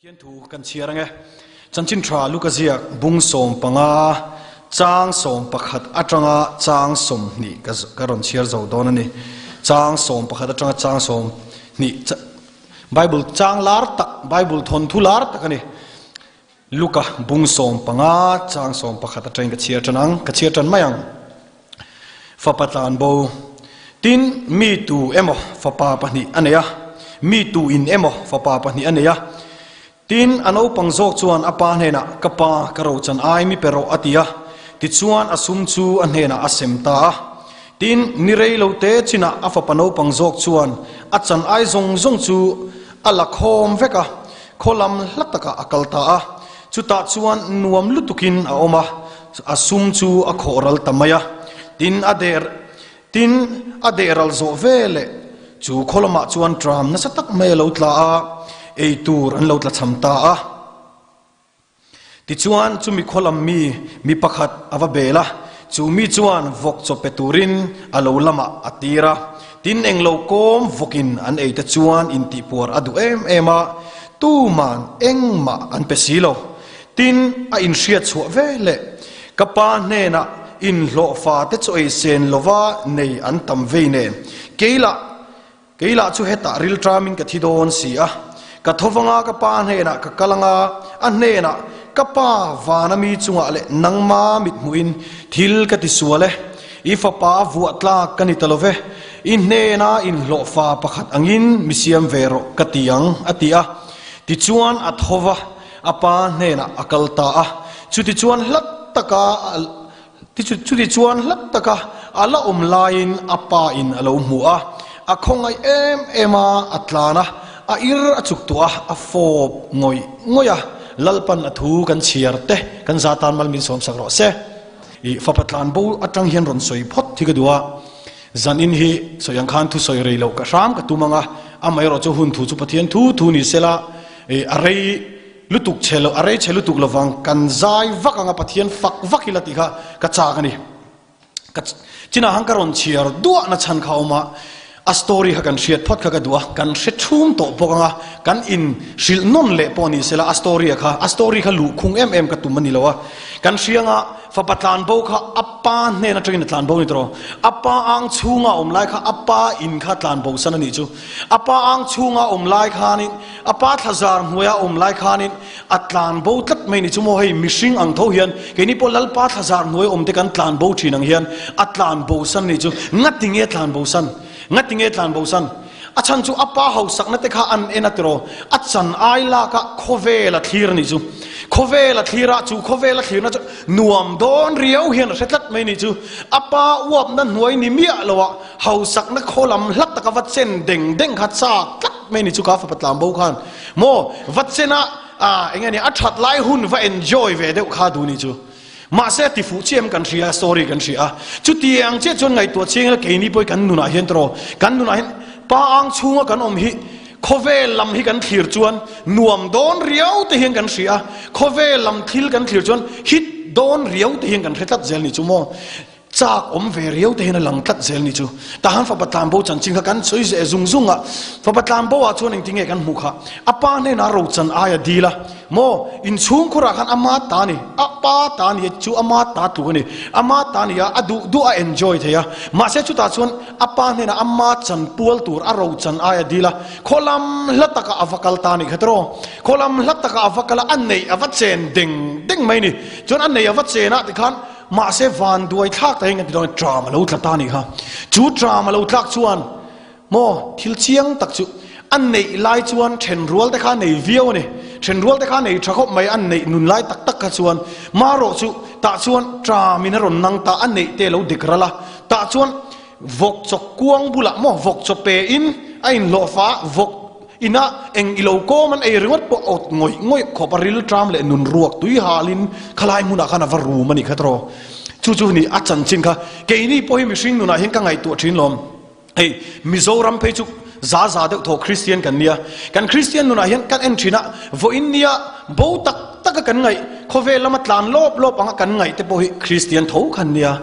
Pathian thu kan chhiar ange. Chanchin tha Luka ziak bung 15 chang 11 atanga chang 20 ka ka rawn chhiar zo dawn ani. Chang 11 atanga chang 20 Bible chang lar tak Bible thawn thu lar tak ani. Luka bung 15 chang 11 atangin ka chhiar tan ang ka chhiar tan mai ang. Fapa tlan bo tin mi tu emaw fapa pahnih a nei a, mi tu in emaw fapa pahnih a nei a. Tin, a naupang zawk chuan a pa hnenah, Ka pa, ka rochan ai mi pe rawh a ti a. Tichuan a sum chu a hnenah a sem ta a. Tin, ni rei lo te chinah a fapa naupang zawk chuan a chan ai zawng zawng chu a la khawm vek a, khaw lam hla takah a kal ta a. Chutah chuan nuam lutukin a awm a, a sum chu a khawh ral ta mai a. Tin, a der Tin, a deh ral zawh ve leh chu khaw lamah chuan tram nasa tak mai a lo tla a, ei tur an lo tla cham ta a. Tichuan, chumi khaw lam mi mi pakhat a va bel a, chu mi chuan vawk chaw pe turin a lo lamah a tir a. Tin, englo kawm vawkin an ei te chuan intihpuar a duh em em a, tuman engmah an pe si lo. Tin, a inhriat chhuah ve leh ka pa hnenah inhlawhfa te chu ei sen lova nei an tam vei nen, keilah keilah chu hetah rilṭamin ka thi dawn si a. Ka thovanga ka pa hnenah ka kal anga, a hnenah ka pa vana mi chungah leh nangma mithmuhin thil ka ti sual e, i fapa a vuah tlak ka ni ta lo ve, i hnena inhlawhfa pakhat angin mi siam ve rawh ka ti ang, a ti a. Tichuan a thova. A pa hnenah a kal ta a, chutichuan hlat taka chutichuan hlat taka a la awm laiin a pa in a lo hmu a, a khawngaih em em a, a tlan a, a ir a chuk tuah a, a fawp ngawih ngawih a, Lalpan a thu kan chhiar te kan za tan mal min sawm sak rawh se. I fapa tlan bo atang hian rawn sawi phawt hi ka duh a, zan in hi sawi ang khan thu sawi rei loh ka hram ka tum ang a, amaherawh chu hun thu chu Pathian thu thu ni sela, E a rei lutuk che lo, a rei che lutuk lovang, kan zai vak anga Pathian fak vak ila tih kha ka chak a ni. Ka chinah han ka rawn chhiar duah na chhan kha a awm a, a story kha kan hriat phawt kha ka duh a, kan hre chhung tawh bawk anga kan in hrilh nawn leh pawh ni sela a story a kha, a story kha luh khung em em ka tum a ni lo a, kan hria anga Fapa tlan bo kha a pa hnen atangin a tlan bo a ni tawh. A pa ang chhunga a awm lai kha a pa in kha tlan bo san a nih chu. A pa ang chhunga a awm lai khanin, a pa thlazar hnuaia a awm lai khanin a tlan bo tlat mai a ni chu maw hei mihring ang tho hian keini pawh Lalpa thlazar hnuaia awm te kan tlan bo thin ang hian a tlan bo san a nih chu. Ngatinge a tlan bo san? Ngatinge a tlan bo san? A chhan chu a pa hausakna te kha an en a tiraw, a chan ai lak a khawvel a thlir a nih chu. Khawvel a thlir a, chu khawvel a thlirna chu nuam dawn riau hian a hre tlat mai a nih chu. A pa uapna hnuai ni miah lo a, hausakna khaw lam hla taka va chen deng deng kha chak tlat mai a nih chu ka fapa tlambo khan maw va chen a, eng nge ni a that lai hun va enjoy ve deuh kha duh a nih chu. Mahse a tifuh chiam kan hria, story kan hria a. Chutiang chiah chuan ngaihtuah chiang ila keini pawh hi kan nunah hian tawh kan nunah hian pa ang chhunga kan awm hi khawvel lam hi kan thlir chuan nuam dawn riau te hian kan hria a, khawvel lam thil kan thlir chuan hit dawn riau te hian kan hre tlat zel ni chu maw. Chak awm ve riau te hian a lang tlat zel ni chu. Tahan fapa tlanbo chanchin kha kan sawi zeh zung zung a, fapa tlanbo ah chuan engtin nge kan hmuh kha? A pa hnenah rochan ai a dil a, maw inchhungkhurah khan ama ta a ni, a pa ta a ni chu ama ta tluk a ni, ama ta a ni a, a duh duh a enjoy thei a, mahse chutah chuan a pa hnenah ama chan pual tur a rochan ai a dil a, khaw lam hla takah a va kal ta a nih kha tiraw? Khaw lam hla takah a va kal a, a neih a va chen deng deng mai a ni, chuan a neih a va chen ah tikhan, Mahse van duai thlak ta hi engati dawn tram a lo tla ta a nih kha. Chu tram a lo tlak chuan maw thil chiang tak chu a neih lai chuan then rual te kha a nei viau a ni. Then rual te kha a nei tha khawp mai a neih nun lai tak tak kha chuan marawh chu tah chuan tram in a rawn nang ta a neih te a lo dik ral a. Tah chuan vawk chaw kuang bulah maw vawk chaw pe in a inhlawhfa a vawk Ina eng ilo kawm an ei ringawt pawh awt ngawih ngawih khawp a ril ṭam leh nun ruak tui halin khalai hmunah khan a va rum a nih kha tawh. Chu chu ni a chanchin kha keini pawh hi mihring nunah hian ka ngaihtuah ṭhin lawm. Hei Mizoram phei chu za za deuh thaw Kristian kan nia. Kan Kristian nunah hian kan en ṭhin a, vawiin nia bo tak taka kan ngaih. Khawvel lama tlan lawp lawp anga kan ngaih te pawh hi Kristian tho khan nia.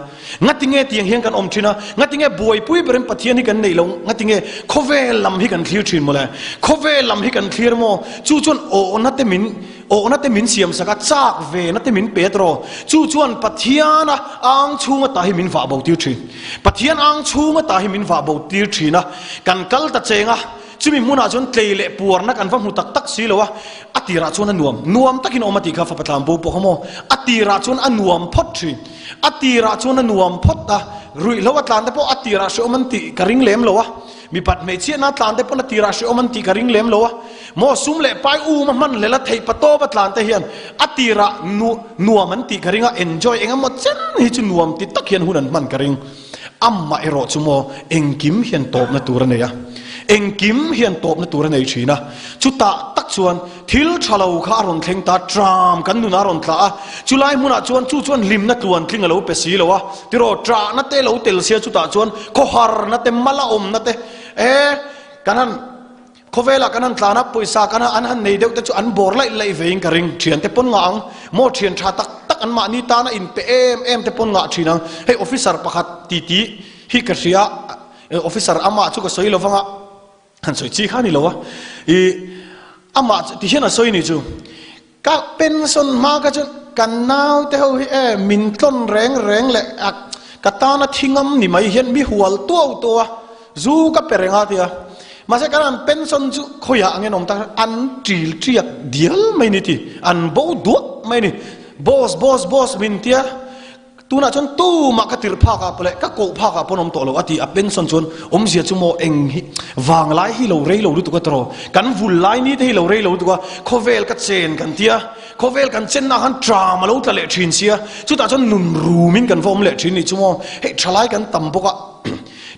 Ngatinge tiang hian kan awm thin a, ngatinge buaipui berin Pathian hi kan neih lo, ngatinge khawvel lam hi kan thlir thin mawle. Khawvel lam hi kan thlir maw? Chu chuan awhna te min awhna te min siam sak a, chak ve na te min pe tawh. Chu chuan Pathiana ang chhunga ta hi min vah bo tir thin. Pathian ang chhunga ta hi min vah bo tir thin a, kan kal ta cheng a, chumi hmunah chuan tlei leh puarna kan va hmu tak tak si lo a, a tirah chuan a nuam, nuam takin awm a tih kha fapa tlan bo pawh kha maw, a tirah chuan a nuam phawt thin, a tirah chuan a nuam phawt a, ruihhlo a tlan te pawh a tirah hrehawm an tih ka ring lem lo a, mipat hmeichhiatna a tlan te pawn a tirah hrehawm an tih ka ring lem lo a, maw sum leh pai um a hman hlel a theih patawp a tlan te hian a tirah nu nuam an tih ka ring a, enjoy eng emaw chen hi chu nuam ti tak hian hun an hman ka ring. Amah erawh chu maw engkim hian tawpna tur a nei a, engkim hian tawpna tur a nei thin a, chutah tak chuan thil tha lo kha a rawn thleng ta, tram kan nunah a rawn tla a, chulai hmunah chuan chu chuan hlimna tluan tling a lo pe si lo a, tiraw ṭahna te lo tel sia chutah chuan khawharna te mal a awmna te e kan han Khawvelah kan han tlan a, pawisa kan an han nei deuh te chu an bawr laih laih vein ka ring. Thian te pawn ngah ang, maw thian tha tak tak an mahni tana inpe em em te pawn ngah thin ang. Hei officer pakhat titi hi ka hria, officer amah chu ka sawi lo vang a, han sawi chi kha a ni lo a, ih amah chu ti hian a sawi ni chu. Ka pension hma kha chuan ka naute ho hi e min tlawn reng reng leh a ka tana thi ngam ni mai hian mi hual tuau tuau a, zu ka pe reng a tia. Mahse kan an pension chu khawiah ang in awm tak an ṭil ṭiak dial mai ni ti, an bo duah mai ni. Boss boss boss min tia. Tunah chuan tumah ka tirh phakah pawh leh ka koh phakah pawn awm tawh lo a ti a, pension chuan awmzia chu maw eng hi vanglai hi lo rei lo lutuk a tawh kan vul lai ni te hi lo rei lo lutuk a, khawvel ka chen kan tia, khawvel kan chenna khan tram a lo tla leh thin sia, chutah chuan nun rumin kan va awm leh thin nih chu maw hei thalai kan tam bawk a,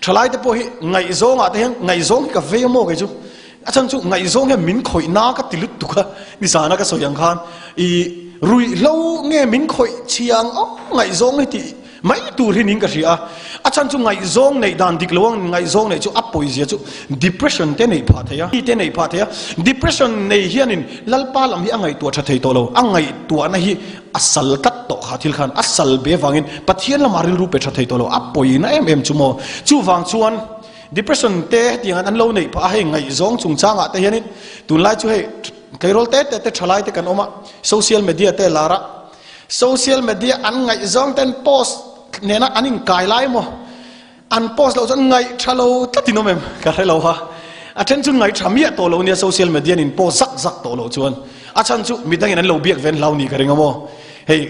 thalai te pawh hi ngaihzawngah te hian ngaihzawng hi ka vei a maw kei chu A chhan chu ngaihzawng hian min khawih na ka ti lutuk a, nizana ka sawi ang khan i ruihhlo nge min khawih chhiang awm ngaihzawng hi tih mai tur hi niin ka hria a. A chhan chu ngaihzawng neih dan dik lo ang ngaihzawng neih chu a pawizia chu depression te neih phah thei a, te neih phah thei a. Depression nei hianin Lalpa lam hi a ngaihtuah tha thei tawh lo, a ngaihtuahna hi a sal tlat tawh kha thil khan a sal be vangin Pathian lamah rilru pe tha thei tawh lo, a pawina em em chu maw. Chuvang chuan. Depression te hetiang an lo neih phah a, hei ngaihzawng chungchangah te hianin tunlai chu hei tleirawl te te te thalai te kan awm a, social media te lar a, social media an ngaihzawng ten post nena an inkai lai maw an post loh chuan ngaih tha lo tlatin awm em ka hre lo a, a then chu ngaih tha miah tawh lo nia social media in post zak zak tawh loh chuan a chhan chu midangin an lo biak ven hlau ni ka ring a maw hei.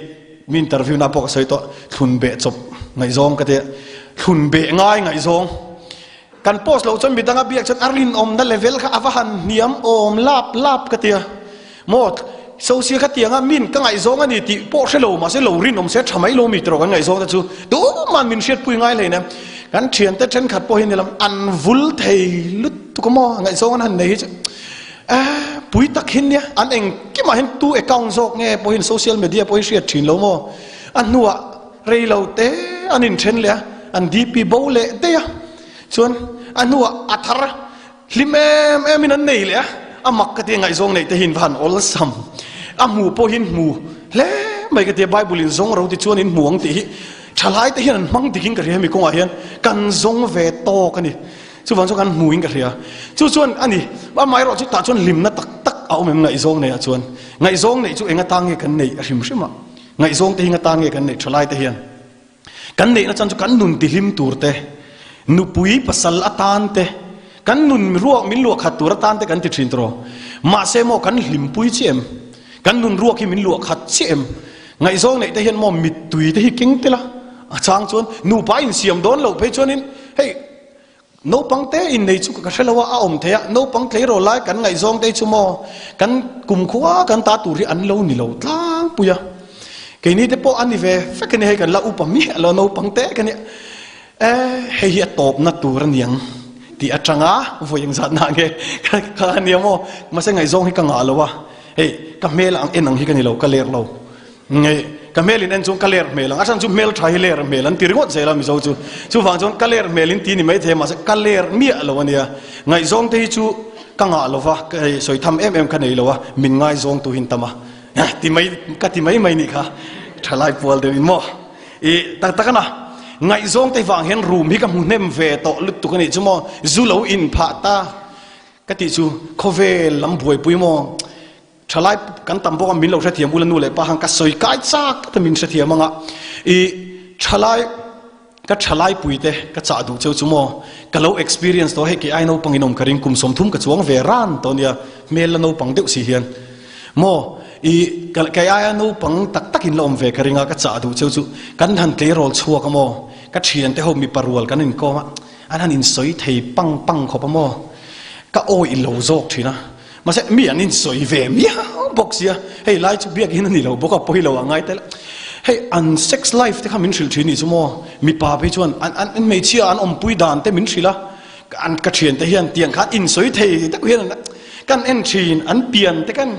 Mi interview na pawh ka sawi tawh, thlun beh chawp ngaihzawng ka tia, thlun beh ngai ngaihzawng. Kan post loh chuan midanga biak chuan a rinawmna level kha a va han hniam awm lap lap ka tia. Maw social kha tianga min ka ngaihzawng a ni tih pawh hre lo mahse lo rinawm se tha mai lo mi tawh kan ngaihzawng te chu tuman min hriatpui ngai hlei nem. Kan thiante thenkhat pawh hi ni lam an vul thei lutuk a maw ngaihzawng an han nei hi chu. Eh, pui tak hin nia, an engkimah hian tu account zawk nge pawhin social media pawh hi hriat thin lo maw? A hnuah rei lo te an inthen leh a, an DP bo leh daih a, chuan a hnuah a thar hlim em em in an nei leh a, a mak ka tia ngaihzawng neih te hi in va han awlsam, a hmu pawh hi in hmu hle mai ka tia, Bible in zawng ro ti chuan in hmu ang tih hi thalai te hian an hmang dik in ka hria hemi kawngah hian kan zawng ve tawk a ni. Chuvang chuan kan hmuin ka hria. Chu chuan a ni, amaherawh chu tah chuan hlimna tak tak a awm em ngaihzawng neihah chuan. Ngaihzawng neih chu eng atan nge kan neih a hrim hrim a. Ngaihzawng te hi eng atan nge kan neih thalai te hian. Kan neihna chan chu kan nun tihlim tur te, nupui pasal atan te, kan nun ruak min luah khat tur atan te kan ti thin tawh. Mahse maw kan hlimpui chiah em? Kan nun ruak hi min luah khat chiah em? Ngaihzawng neih te hian maw mittui te hi keng tel a, a chang chuan nupa insiam dawn loh phei chuanin hei, Naupang te innei chu ka hre lo a, a awm thei a, naupang tleirawl lai kan ngaihzawng te chu maw kan kumkhua kan ta tur hi an lo ni lo tlangpui a, keini te pawh a ni ve vek a ni hei kan la upa miah lo naupang te ka nia, e hei hi a tawpna tur a niang tih atanga vawi engzat nah nge kha a nia maw, mahse ngaihzawng hi ka ngah lo a, hei ka hmel ang en ang hi ka ni lo ka ler lo. Nge, ka hmel in en chuan ka ler hmel ang, a chhan chu hmel tha hi ler hmel an ti ringawt zel a Mizo chu. Chuvang chuan ka ler hmel in ti ni maithei a mahse ka ler miah lo a nia. Ngaihzawng te hi chu ka ngah lo va, sawi tham em em ka nei lo a, min ngaizawng tu hi an tam a. Ti mai ka ti mai mai nih kha thalai pual deuh in maw i tak tak ana ngaihzawng te vang hian room hi ka hmu hnem ve tawh lutuk anih chu maw zu lo in phah ta ka tih chu khawvel lam buaipui maw thalai kan tam bawk a min lo hrethiam ula nu leh pa khan ka sawi kai chak ta min hrethiam anga i thalai Ka thalai puite ka chah duh cheu chu maw? Ka lo experience tawh hei kei ai naupang in awm ka ring kum 30 ka chuang ve ran tawh nia hmel la naupang deuh si hian maw i kei aia naupang tak tak in la awm ve ka ring a ka chah duh cheu chu kan han tleirawl chhuak a maw ka thian te ho mipa rual kan inkawm a an han insawi thei pang pang khawp a maw ka awih lo zawk thin a Mahse, mi an insawi ve miau bawk sia, hei lai chu biakin a ni lo bawk a, pawi lo a ngai tel. Hei an sex life te kha min hrilh thin nih chu maw, mipa phei chuan an an hmeichhia an awmpui dan te min hrilh a, an ka thian te hian tiang khan insawi thei deuh hian an kan en thin, an pian te kan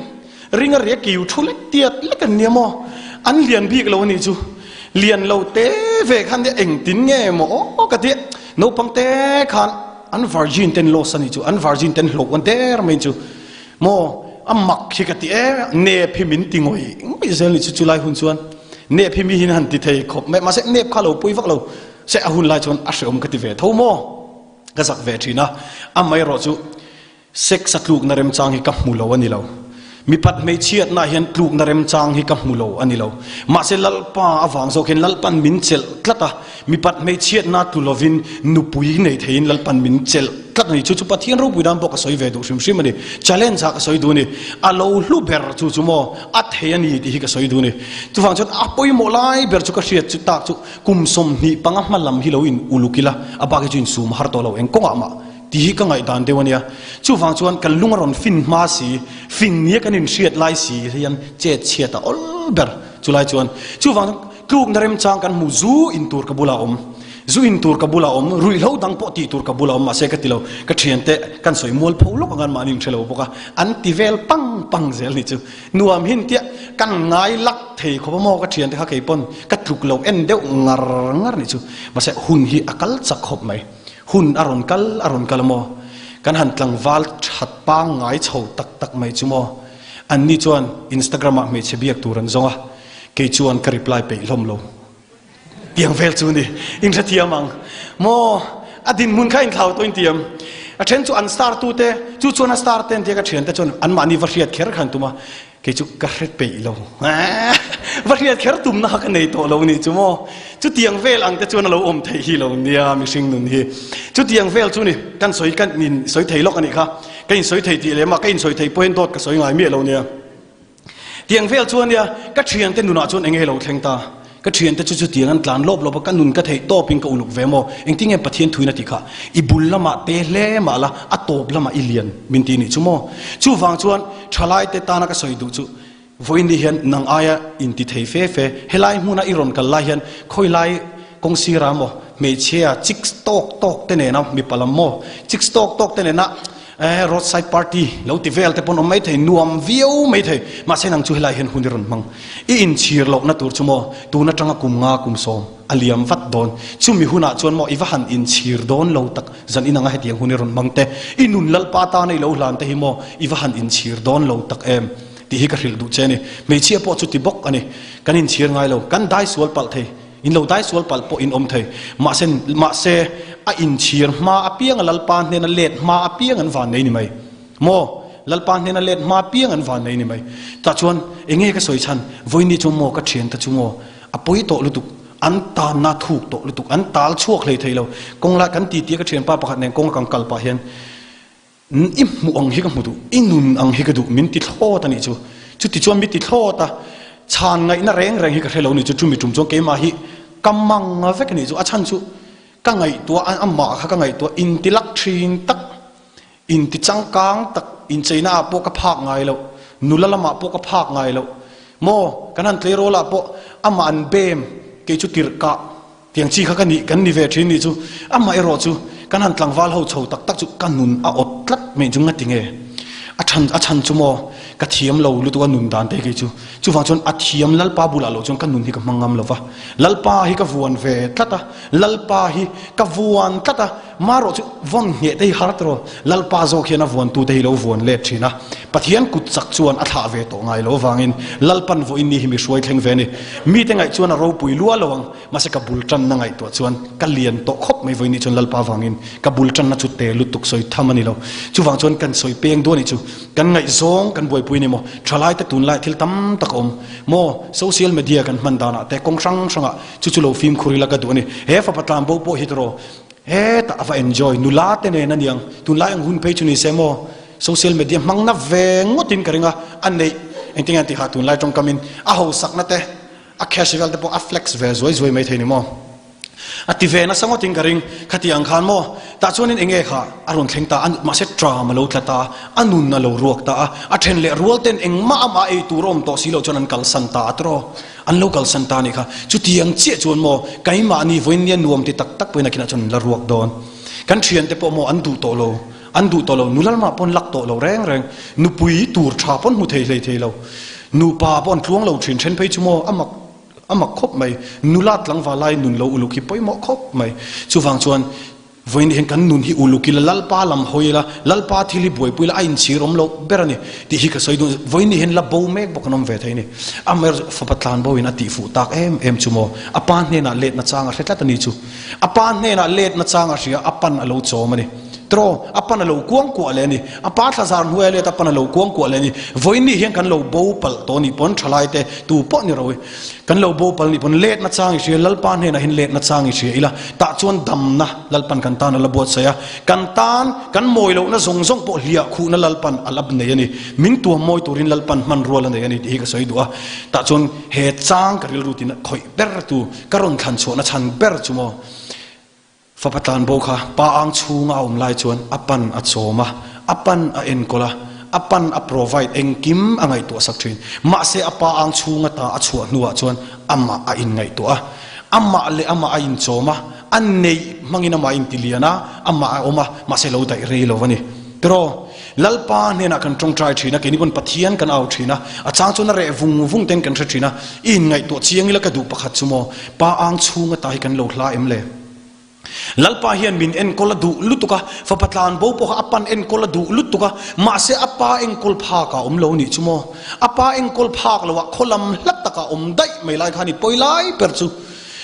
ring a ria kiu thu lek tiat lek an nia maw, an lian bik lo a nih chu, lian lo te ve khan nia engtin nge maw aw ka ti a, naupang te khan. An virgin ten loss a nih chu, an virgin ten hlawk an der mai chu maw a mak hi ka ti em a, nep hi min ti ngawih ngawih zel nih chu chulai hun chuan nep hi mi hin han ti thei khawp mai mahse nep kha lo pui vak lo se a hun lai chuan a hreawm ka ti ve tho maw ka zak ve thin a, amaherawh chu Sex a tlukna remchang hi ka hmu lo a ni lo. Mipat hmeichhiatna hian tlukna remchang hi ka hmu lo a ni lo. Mahse Lalpa avang zawk hian Lalpan min chelh tlat a, mipat hmeichhiatna tlu lovin nupui nei theiin Lalpan min chelh tlat a ni. Chu chu Pathian ropui dan pawh ka sawi ve duh hrim hrim a ni. Challenge ah ka sawi duh a ni. A lo hlu ber chu chu maw a thei a ni tih hi ka sawi duh a ni. Chuvang chuan a pawimawh lai ber chu ka hriat chu tak chu kum 25 hma lam hi lo in uluk ila, a bak hi chu insum har tawh lo eng kawngah mah. Tih hi ka ngaihdan deuh a nia. Chuvang chuan kan lung a rawn fin hma si, fing nia kan inhriat lai si hian chet chhiat a awl ber chulai chuan. Chuvang chuan tlukna remchang kan hmu zu in tur ka bulah a awm, zu in tur ka bulah a awm, ruihhlo dang pawh tih tur ka bulah a awm mahse ka ti lo, ka thiante kan sawi mual pho lawk ang an mahni inhre lo bawk a, an ti vel pang pang zel ni chu. Nuam hin tia kan ngai lak thei khawp a maw ka thiante kha kei pawn ka tluk lo en deuh ngar ngar ni chu. Mahse hun hi a kal chak khawp mai. Hun a rawn kal, a rawn kal a maw? Kan han tlangval that pangngai chho tak tak mai chu maw? Anni chuan Instagram ah hmeichhe biak tur an zawng a, kei chuan ka reply peih hlawm lo. Tiang vel chu ni, in hrethiam ang maw? A dinhmun kha inthlau tawh in tiam. A then chu an star tute, chu chuan a star te an tia ka thiante chuan anmahni va hriat kher khan tum a, Kei chu ka hre peih lo. Va hriat kher tumna kha ka nei tawh lo nih chu maw. Chutiang vel ang te chuan a lo awm theih hi lo nia mihring nun hi. Chutiang vel chu ni kan sawi kan in sawi thei lawk a nih kha. Ka in sawi thei tih lem a, ka in sawi thei pawhin dawt ka sawi ngai miah lo nia. Tiang vel chu a nia, ka thiante nunah chuan eng nge lo thleng ta. Ka thiante chu chutiang an tlan lawp lawp a, ka nun ka theih tawpin ka uluk ve maw? Engtin nge Pathian thuin a ti kha? I bul lamah te hle mah la, a tawp lamah i lian min ti nih chu maw? Chuvang chuan thalaite tana ka sawi duh chu, vawiin ni hian nang aia inti thei fe fe, helai hmuna i rawn kal lai hian khawilai kawng sirah maw hmeichhia chicks tawk tawk te nena mipa lam maw chicks tawk tawk te nena Eh, roadside party lo ti vel te pawn awm mai thei, nuam viau mai thei. Mahse nang chu helai hian hun i rawn hmang. I inchhir lohna tur chu maw, tun atanga kum nga kum sawm a liam vat dawn. Chumi hunah chuan maw i va han inchhir dawn lo tak, zan inanga hetiang hun i rawn hmang te, i nun Lalpa tana i lo hlan te hi maw i va han inchhir dawn lo tak em tih hi ka hrilh duh che a ni. Hmeichhia pawh chu ti bawk a ni. Kan inchhir ngai lo, kan dai sual palh thei. In lo dai sual palh pawh in awm thei. Mahse, mahse, a inchhir hma apiang a Lalpa hnena let hma apiang an van nei ni mai. Maw? Lalpa hnena let hma apiang an van nei ni mai. Tah chuan, enge ka sawi chhan? Vawiin ni chuan maw ka thian ta chu maw? A pawi tawh lutuk. An tanna thuk tawh lutuk. An tal chhuak hlei thei lo. Kawng lai kan titi a ka thianpa pakhat nen kawng a kan kal pah hian, I hmuh ang hi ka hmu duh, i nun ang hi ka duh, min ti thlawt a nih chu. Chuti chuan mi ti thlawt a, chhan ngaihna reng reng hi ka hre lo nih chu, chumi tum chuan keimah hi ka mang vek a nih chu. A chhan chu ka ngaihtuah, amah kha ka ngaihtuah, inti lak thin tak, inti changkang tak, incheina ah pawh ka phak ngai loh, nula lamah pawh ka phak ngai loh, maw kan han tleirawl ah pawh amah an bem, kei chu tirh kah, Tiang chi kha ka nih, kan ni ve thin nih chu. Amah erawh chu kan han tlangval ho chho tak tak chu ka nun a awt tlat mai chu ngati nge? A chhan, a chhan chu maw ka thiam lo lutuk a nun dan te kei chu. Chuvang chuan a thiam Lalpa bulah loh chuan ka nun hi ka hmang ngam lo va. Lalpa hi ka vuan ve tlat a, Lalpa hi ka vuan tlat a. Marawh chu vawn ngheh te hi har tawh Lalpa zawk hian a vuantu te hi lo vuan let thin a. Pathian kut chak chuan a thlah ve tawh ngai lo avangin Lalpan vawiin ni hi mi hruai thleng ve a ni. Mite ngaih chuan a ropui lua lo ang. Mahse ka bul tanna ngaihtuah chuan ka lian tawh khawp mai vawiin ni chuan Lalpa avangin ka bul tanna chu te lutuk sawi tham a ni lo. Chuvang chuan kan sawi peng duah a nih chu kan ngaihzawng kan buaipui a ni maw? Thalaite tunlai thil tam tak a awm maw? Social media kan hman danah te kawng hrang hrangah Chu chu lo fimkhur ila ka duh a ni. He fapa tlan bo pawh hi tawh hetah a va enjoy nula te nen a niang. Tunlai ang hun phei chu ni se maw social media hmang na ve ngawtin ka ring a, a neih engtin nge an tihah tunlai tawngkamin a hausakna te a cash vel te pawh a flex ve zuai zuai mai thei ni maw. A ti ve nasa ngawtin ka ring. Khati ang khan maw tah chuanin eng nge kha a rawn thleng ta a, mahse tram a lo tla ta a, a nun a lo ruak ta a, a then leh rual ten engmah amah ei tur a awm tawh si loh chuan an kalsan ta a tawh. An lo kalsan ta anih kha. Chutiang chiah chuan maw keimahni vawiin nia nuam ti tak tak pawhin a khinah chuan an la ruak dawn. Kan thiante pawh maw an duh tawh lo, an duh tawh lo, nula lamah pawh an lak tawh lo reng reng, nupui tur tha pawh an hmu thei hlei thei lo. Nupa pawh an tluang lo thin, then phei chu maw a mak a mak khawp mai. Nula tlangval lai nun lo uluk hi pawimawh khawp mai. Chuvang chuan Vawiin hian kan nun hi uluk ila, Lalpa lam hawi ila, Lalpa thil hi buaipui ila, a inchhir awm loh ber a ni tih hi ka sawi duh. Vawiin hian la bo mek bawk an awm ve thei a ni. Amaherawhchu fapa tlan bo in a tih fuh tak em em chu maw? A pa hnenah let na chang a hre tlat a ni chu. A pa hnenah let na chang a hria, a pan a lo chawm a ni. Tiraw, a pan a lo kuang kuah leh a ni. A pa thla zar hnuaia let a pan a lo kuang kuah leh a ni. Vawiin ni hian kan lo bo palh tawh nih pawn thalai te tu pawh ni ro i. Kan lo bo pal nih pawn letna chang i hria, Lalpa hnenah hian letna chang i hria ila, tah chuan damna Lalpan kan tan a la buatsaih a, kan tan kan mawi lohna zawng zawng pawh hliah khuhna Lalpan a la nei a ni, min tuam mawi turin Lalpan hmanrual a nei a ni tih hi ka sawi duh a, tah chuan he chang ka rilru tina khawih ber tu, ka rawn thlan chhuahna chhan ber chu maw? Fapa tlanbo kha pa ang chhunga a awm lai chuan a pan a chawm a, a pan a enkawl a, a pan a provide engkim a ngaihtuah sak thin. Mahse a pa ang chhunga ta a chhuah hnuah chuan amah a inngaihtuah a, amah leh amah a inchawm a, a neih hmangin amah a intilian a, amah a awm a, mahse lo daih rei lo a ni. Tiraw? Lalpa hnenah kan tawngtai thin a, keini pawn Pathian kan au thin a, a chang chuan a reh vung vung ten kan hre thin a, i inngaihtuah chiang ila ka duh pakhat chu maw, Pa ang chhunga ta hi kan lo hla em le? Lalpa hian min enkawl a duh lutuk a, fapa tlan bo pawh kha a pan enkawl a duh lutuk a, mahse a pa enkawl phak ah awm lo nih chu maw, a pa enkawl phak lo ah khaw lam hla takah awm daih mai lai kha ni pawi lai ber chu.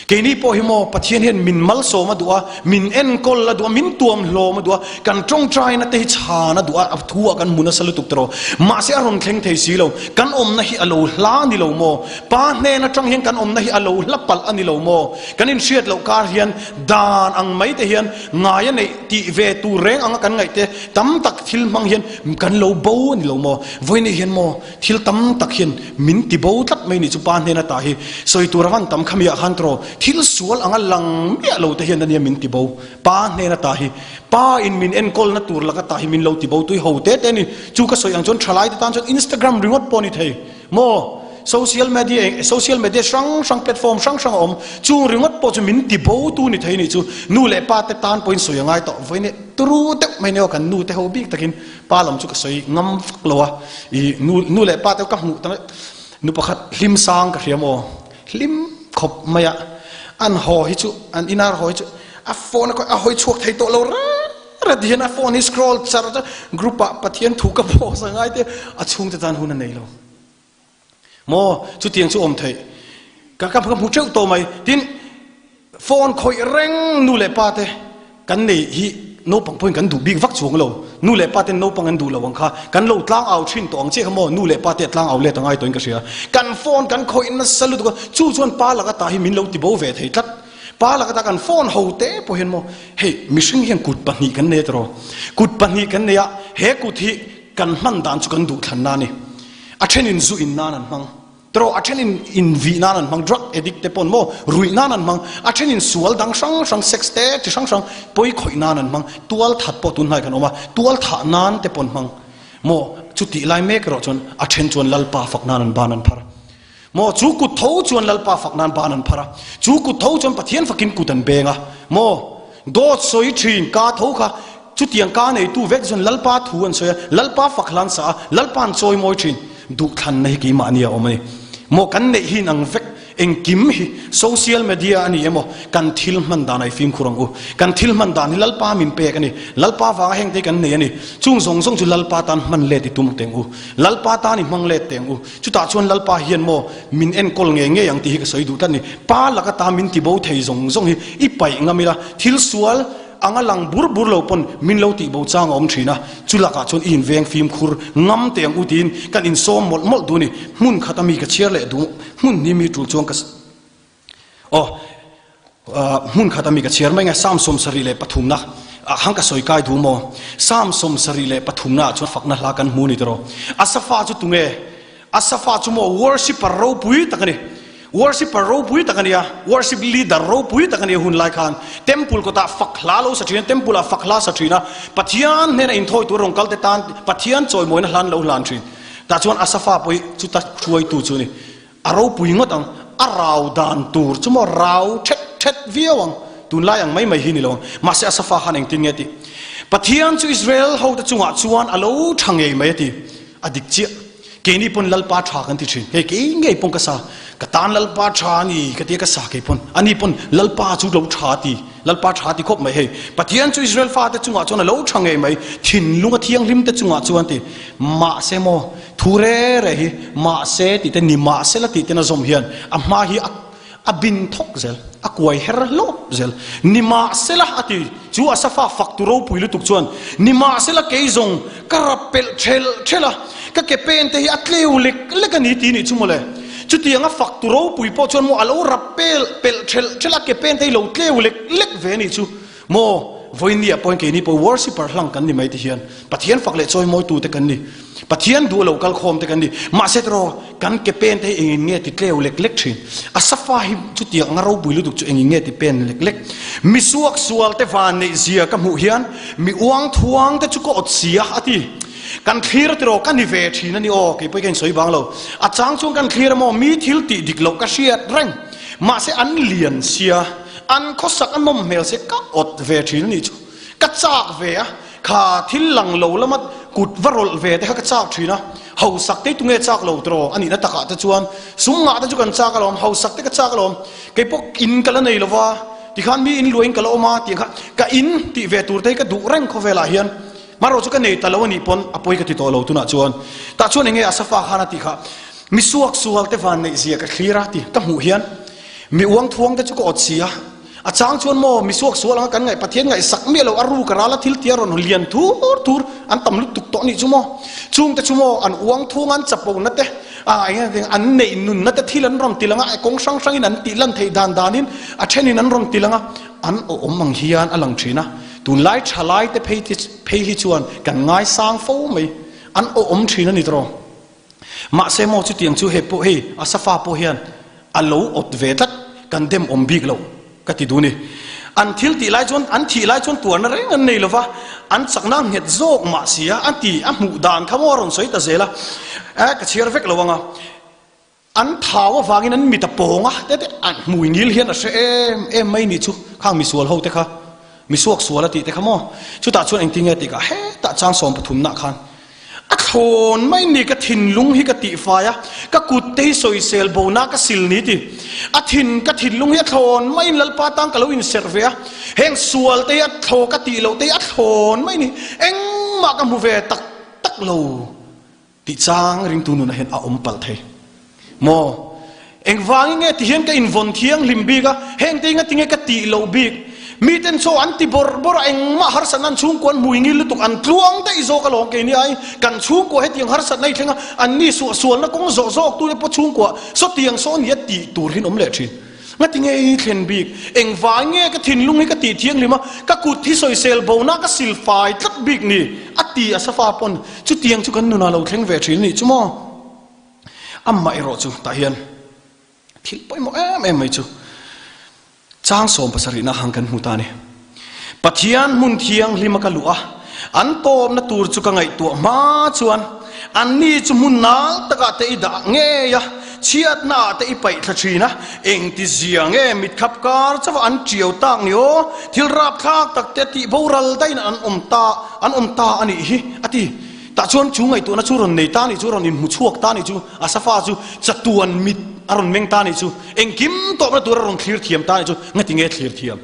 Keini pawh hi maw Pathian hian min malsawm a duh a, min enkawl a duh a, min tuam hlawm a duh a, kan tawngtaina te hi chhan a duh a, a thu ah kan hmu nasa lutuk tawh. Mahse a rawn thleng thei si lo, kan awmna hi a lo hla a ni lo maw? Pa hnen atang hian kan awmna hi a lo hla palh a ni lo maw? Kan inhriat loh kar hian dan ang mai te hian ngai a neih tih ve tur reng anga kan ngaih te tam tak thil hmang hian kan lo bo a ni lo maw? Vawiin hian maw Thil tam tak hian min ti bo tlat mai nih chu pa hnen ata hi sawi tur avan tam khami ah khan tawh thil sual anga lang miah lo te hian ania min ti bo pa hnen ata hi pa in min enkawl na tur lak ata hi min lo ti bo tui ho te te ni chu ka sawi ang chuan thalai te tan chuan Instagram ringawt pawh ni thei maw social media social media hrang hrang platform hrang hrang a awm chung ringawt pawh chu min ti bo tu ni thei nih chu nu leh pa te tan pawhin sawi angai tawh vawiin turu deuh mai nia kan nu te ho bik takin Pa lam chu ka sawi ngam vak lo a, i nu nu leh pa te ka hmuh ta nu pakhat hlim sang ka hria maw, hlim khawp mai a, an haw hi chu an inar haw hi chu a phone a a hawi chhuak thei tawh lo reng reng ti hian a phone hi scroll char char group ah Pathian thu ka post a ngai te a chhungte tan hun a nei lo. Maw chutiang chu awm theih ka ka hmu teuh tawh mai tin phone khawih reng nu leh pa te kan nei hi naupang pawhin kan duh bik vak chuang lo nu leh pa ten naupang an duh lo ang kha kan lo tlang au thin tawh ang chiah kha maw nu leh pa te tlang au let angai tawhin ka hria kan phone kan khawih nasa lutuk a chu chuan pa laka ta hi min lo ti bo ve thei tlat pa laka ta kan phone ho te pawh hian maw hei mihring hian kut pahnih kan nei a tiraw kut pahnih kan nei a he kut hi kan hman dan chu kan duh thlanna a ni. A thenin zu in nan an hmang, tiraw a thenin in vih nan an hmang, drug addict te pawn maw ruih nan an hmang, a thenin sual dang hrang hrang sex te chi hrang hrang pawi khawih nan an hmang, tual that pawh tunhnai kan awm a, tual thah nan te pawn hmang maw chutih lai mek erawh chuan a then chuan Lalpa fak nan an ban an phar maw chu kut tho chuan Lalpa fak nan ban an phar a, chu kut tho chuan Pathian fakin kut an beng a maw dawt sawi thin ka tho kha Chutiang ka neitu vek chuan Lalpa thu an sawi a, Lalpa fak hlan sa a, Lalpa an chawi mawi thin. Duhthlanna hi keimahni a awm a ni. Maw kan neih hi inang vek. Engkim hi social media a ni emaw kan thil hman dan a i fimkhur ang u. Kan thil hman dan hi Lalpa min pek a ni. Lalpa vanga heng te hi kan nei a ni. Chung zawng zawng chu Lalpa tan hman let i tum teng u. Lalpa tan i hmang let teng u. Chutah chuan Lalpa hian maw min enkawl ngei ngei ang tih hi ka sawi duh tlat a ni. Pa laka ta min tibo thei zawng zawng hi i paih ngam ila, thil sual anga lang bur bur lo pawn min lo tihbo chang a awm thin a, chu lakah chuan i inveng fimkhur ngam teh ang u tiin kan insawm mawlh mawlh duh a ni. Hmun khat a mi ka chhiar leh duh, hmun hnih mi tul chuan ka aw hmun khat a mi ka chhiar mai nge Psalm 73na ah khan ka sawi kai duh maw? Psalm 73na ah chuan fakna hla kan hmu a ni tiraw? Asafa chu tunge? Asafa chu maw worshipper ropui tak a ni. Worshipper ropui tak a ni a, worship leader ropui tak a ni a hun lai khan. Temple kawtah fak hla lo sa thin a, temple ah fak hla sa thin a, Pathian hnena inthawi tur rawn kal te tan Pathian chawimawina hlan lo hlan thin. Tah chuan Asafa pawh hi chuta hruaitu chu a ni. A ropui ngawt ang, a rau dan tur chu maw rau thet thet viau ang, tunlai ang mai mai hi ni lo ang. Mahse Asafa khan engtin nge tih? Pathian chu Israel hote chungah chuan a lo tha ngei mai a ti. A dik chiah. Keini pawn Lalpa tha kan ti thin. Hei kei ngei pawn ka sa. Ka tan Lalpa tha a ni ka tia ka sa kei pawn. Ani pawn Lalpa chu lo tha a ti. Lalpa tha a ti khawp mai hei. Pathian chu Israel fate chungah chuan a lo tha ngei mai. Thinlung a thianghlim te chungah chuan ti. Mahse maw thu re re hi mahse tih te ni mahsela tih ten a zawm hian a hma hi a A bin thawk zel, a kuai her hlawp zel. Nimahsela, a ti. Chu Asafa faktu ropui lutuk chuan, Nimahsela kei zawng ka rap pelh thelh thelh a, ka ke pen te hi a tleu lek lek a ni ti nih chu mawle. Chutianga faktu ropui pawh chuan maw a lo rap pel pelh thelh thelh a, ke pen te hi lo tleu lek lek ve a nih chu. Maw, vawinia pawhin keini pawh worshipper hlang kan ni mai ti hian Pathian fak leh chawimawitu te kan ni. Pathian duh lo kalkhawm te kan ni. Mahse tiraw, kan ke pen te hi engin nge ti tleu lek lek thin? A safa hi chutiang anga ropui lutuk chu engin nge ti pen lek lek? Mi suak sual te van neih zia ka hmuh hian mi uang thuang te chu ka awt si a, a ti. Kan thlir tiraw, ka ni ve thin a ni aw, kei pawh hi ka insawi bang lo. A chang chuan kan thlir a maw, mi thil tih dik loh ka hriat reng. Mahse an lian sia. An khawsak a nawm hmel se ka awt ve thin a nih chu. Ka chak ve a, kha thil lang lo lama kut va rawlh ve te kha ka chak thin a. Hausak te hi tunge chak lo tiraw a nihna takah te chuan sum ngah te chu kan chak alawm, hausak te ka chak alawm. Kei pawh in ka la nei lo va, tikhan mi in luahin ka la awm a tih ang kha ka in tih ve tur te hi ka duh reng khawvelah hian. Marawh chu ka nei ta lo a nih pawn a pawi ka ti tawh lo tunah chuan. Tah chuan enge Asafa khan a tih kha, Mi suak sual te van neih zia ka thlir a ti ka hmuh hian. Mi uang thuang te chu ka awt si a, a chang chuan maw mi suak sual anga kan ngaih Pathian ngaihsak miah lo a ruk a ral a thil tia rawn lian thur thur an tam lutuk tawh nih chu maw chung te chu maw an uang thuang an chapo na te a eng an neih nun na te thil an rawn ti lang a kawng hrang hrang in an tih lan theih dan dan in a then in an rawn ti lang a an awm ang hian a lang thin a tunlai thalai te phei phei hi chuan kan ngaisang fo mai an awm thin a ni tawh. Mahse maw chutiang chu hei pawh hei Asafa pawh hian a lo awt ve tlat, kan dem awm bik lo ka ti duh ni. An thil tih lai chuan an thih lai chuan tuarna reng an nei lova, an chakna a nghet zawk mah si a, a ti a hmuh dan kha maw a rawn sawi ta zel a, eh ka chhiar vek lo ang a. An thau avangin an mit a pawng a, te te an hmui ngil hian a hre em em mai nih chu khang misual ho te kha, misuak sual a tih te kha maw. Chutah chuan engtin nge tih kha hetah chang sawmpathumnah khan a thlawn mai ni ka thinlung hi ka tihfai a, ka kut te hi sawisel bona ka sil ni ti. A thin ka thinlung hi a thlawn maiin Lalpa tan ka lo inserh ve a, heng sual te hi a thlaw ka tih loh te hi a thlawn mai ni, engmah ka hmu ve tak tak lo. Tih chang ringtu nunah hian a awm palh thei maw? Engvangin nge ti hian ka invawn thianghlim bik a, hengte hi ngatinge ka tih loh bik? Miten chaw an ti bawrh bawrh a, engmah harsatna an chhungkua an hmui ngil lutuk, an tluang daih zawk alawm keini ai kan chhungkua hetiang harsatna hi thleng a, anni suahsualna kawng zawh zawk tute pawh chhungkua sawtiang saw nia tih tur hi an awm leh thin. Ngatinge i thlen bik? Engvai nge ka thinlung hi ka tih thianghlim a, ka kut hi sawisel bona ka sil fai tlat bik ni? A ti a safa pawn chutiang chu kan nunah lo thleng ve thin a nih chu maw? Amah erawh chu tah hian thil pawimawh em em mai chu chang sawm pasarihna hang kan hmu ta a ni. Pathian hmun thianghlima ka luh a, an tawpna tur chu ka ngaihtuah hma chuan anni chu hmun nal takah te i dah ngei a, chhiatna ah te i paih thla thin a, engti zia nge mitkhap kar chauh an tiau tak ni aw, thil rapthlak tak te tih boral daihin an awm ta, an awm ta a nih hi, a ti. Tah chuan chu ngaihtuahna chu rawn nei ta nih chu, rawn inhmu chhuak ta nih chu, Asafa chu chatuan mit a rawn meng ta nih chu, engkim tawpna tur a rawn thlir thiam ta nih chu, ngati nge thlir thiam?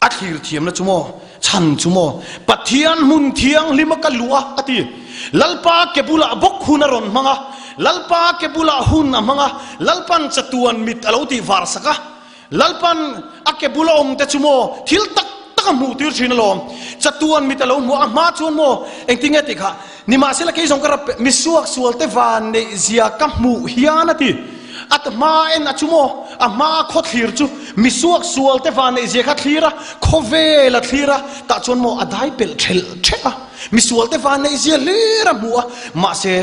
A thlir thiamna chu maw? Chhan chu maw? Pathian hmun thianghlim a ka luh a, a ti. Lalpa ke bulah bawk hun a rawn hmang a, Lalpa ke bulah hun a hmang a, Lalpan chatuan mit a lo tih var sak a. Lalpan a ke bula awm te chu maw thil tak tak a hmuh tir thin alawm. Chatuan mit a lo hmu a, a hma chuan maw engtin nge tih kha nimahsela kei zawng ka rap misuak sual te van neih zia ka hmuh hian a ti. A hma en a chu maw a hma khaw thlir chu misuak sual te van neih zia kha thlir a, khawvel a thlir a, tah chuan maw a dai pelh thelh thelh a, misual te van neih zia hlir a hmu a, mahse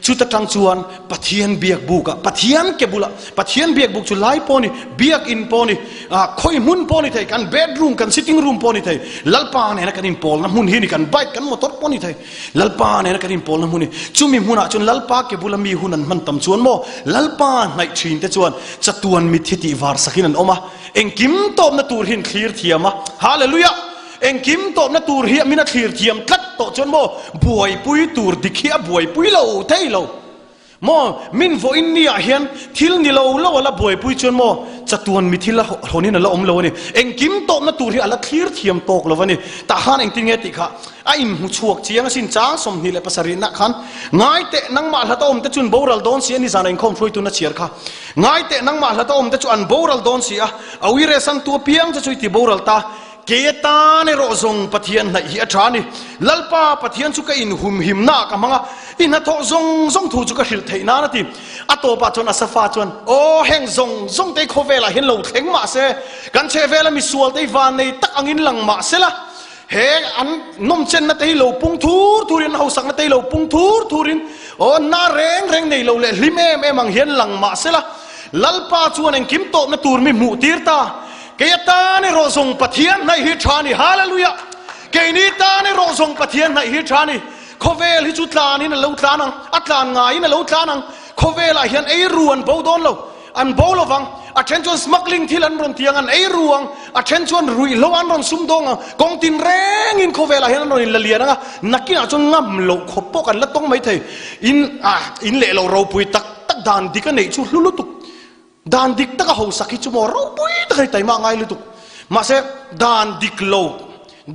chuta tang chuan Pathian biak buk ah, Pathian ke bulah, Pathian biak buk chu lai pawh ni, biak in pawh ni, ah khawi hmun pawh ni thei, kan bedroom, kan sitting room pawh ni thei, Lalpa nena kan inpawlna hmun hi ni, kan bike, kan motor pawh ni thei, Lalpa nena kan inpawlna hmun hi. Chumi hmunah chuan Lalpa ke bula mi hun an hman tam chuan maw, Lalpa hnaih thin te chuan chatuan mit hi tih var sakin an awm a, engkim tawpna tur hi an thlir thiam a, Hallelujah! Engkim tawpna tur hi min a thlir thiam tlat tawh chuan maw buaipui tur dik hi a buaipui lo thei lo maw? Min vawiin ni ah hian thil ni lo lo a la buaipui chuan maw chatuan mi thil a hawnin a la awm lo a ni. Engkim tawpna tur hi a la thlir thiam tawk lo a ni. Tah khan engtin nge tih kha a inhmu chhuak chiang asin chang 27 nah khan ngai teh nangmah hlata awm te chu an boral dawn si a ni zan a inkhawm hruaitu na chhiar kha ngai teh nangmah hlata awm te chu an boral dawn si a a uire sangtu apiang che chu i ti boral ta Kei atan erawh zawng Pathian hnaih hi a tha a ni. Lalpa Pathian chu ka inhumhimna ah ka hmang a, i hnathawh zawng zawng thu chu ka hrilh theih nan a ti. A tawpah chuan Asafa chuan, Aw, heng zawng zawng te hi khawvelah hian lo thleng mah se, kan chhehvela misual te hi vannei tak angin lang mah se la, he an nawmchenna te hi lo pung thur thurin, an hausakna te hi lo pung thur thurin, aw, na reng reng nei lo leh hlim em em ang hian lang mah se la, Lalpa chuan engkim tawpna tur mi hmuh tir ta. Kei atan erawh zawng Pathian hnaih hi tha ni. Hallelujah! Keini tan erawh zawng Pathian hnaih hi tha ni. Khawvel hi chu tlanin a lo tlan ang, a tlan ngaiin a lo tlan ang. Khawvelah hian ei ru an bo dawn lo, an bo lo vang. A then chuan smuggling thil an rawn ti ang, an ei ru ang. A then chuan ruihhlo an rawn sum dawng ang. Kawng tin rengin khawvelah hian an rawn inla lian ang a, nakinah chuan ngam loh khawp pawh kan la tawng mai thei. In, ah, in leh lo ropui tak tak dan dik a neih chu hlu lutuk. Dan dik taka hausak hi chu maw ropui tak a ni taima ngai lutuk. Mahse dan dik lo,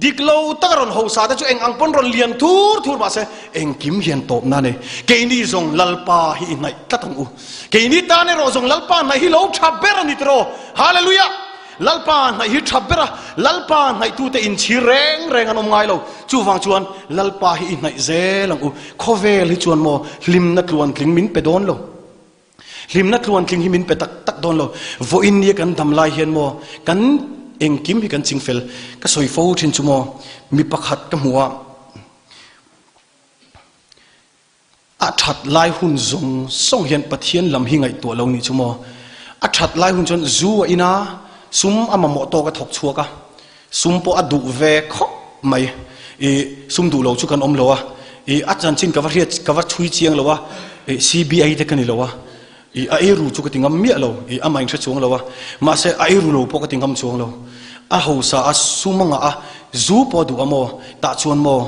dik lo taka rawn hausa te chu eng ang pawn rawn lian thur thur mahse engkim hian tawpna a nei. Keini zawng Lalpa hi i hnaih tlat ang u. Keini tan erawh zawng Lalpa hnaih hi lo tha ber a ni tiraw. Hallelujah! Lalpa hnaih hi tha ber a, Lalpa hnaihtute inchhir reng reng an awm ngai lo. Chuvang chuan Lalpa hi i hnaih zel ang u. Khawvel hi chuan maw hlimna tluantling min pe dawn lo. Hlimna tluantling hi min pe tak tak dawn lo. Vawiin nia kan dam lai hian maw kan engkim hi kan ching fel. Ka sawi fo thin chu maw mi pakhat ka hmu a, a that lai hun zawng zawng hian Pathian lam hi ngaihtuah lo nih chu maw. A that lai hun chuan zu a in a, sum a mamawh tawk a thawk chhuak a, Sum pawh a duh ve khawp mai. I sum duh lo chu kan awm lo a, i a chanchin ka va hriat ka va chhui chiang lo a, i CBI te ka ni lo a, i a eiru chu ka ti ngam miah lo, i amah in hre chuang lo a, mahse a eiru lo pawh ka ti ngam chuang lo. A hausa a sum a ngah a, zu pawh a duh a maw, tah chuan maw.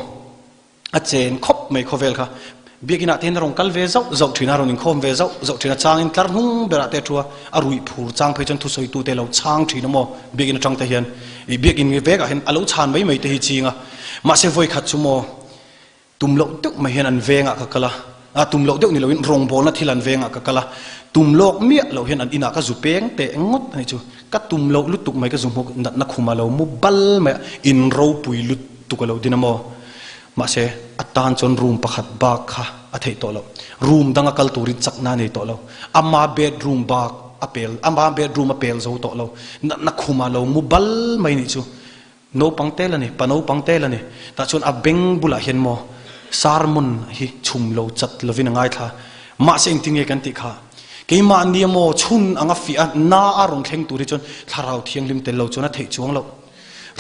A chen khawp mai khawvel kha. Biakinn ah te hian a rawn kal ve zauh zauh thin a, a rawn inkhawm ve zauh zauh thin a, changin tlar hnung berah te a thu a, a ruih phur chang phei chuan thusawitu te lo chhang thin a maw biakinn atang te hian ih biakinn vekah hian a lo chhan mai mai te hi ching a. Mahse vawi khat chu maw tum loh deuh mai hian an vengah ka kal a, a tum loh deuh ni loin rawngbawlna thil an vengah ka kal a, tum lawk miah loh hian an inah ka zu peng teh ngawt a nih chu. Ka tum loh lutuk mai ka zu hmuk natna khuma lo mu bal mai a, in ropui lutuk. Tuk a lo din a maw? Mahse, a tan chuan room pakhat bak kha a theih tawh loh. Room danga kal turin chakna a nei tawh lo. Ama bedroom bak a pel, ama bedroom a pel zo tawh lo. Natna khuma lo mu bal mai nih chu. Naupang tel a ni, pa naupang tel a ni. Tah chuan a beng bulah hian maw sermon hi chhum lo chat lovin a ngaithla. Mahse engtin nge kan tih kha? Keimahni a maw chhun anga fiah a, na a rawn thleng tur hi chuan Thlarau Thianghlim tel lo chuan a theih chuang loh.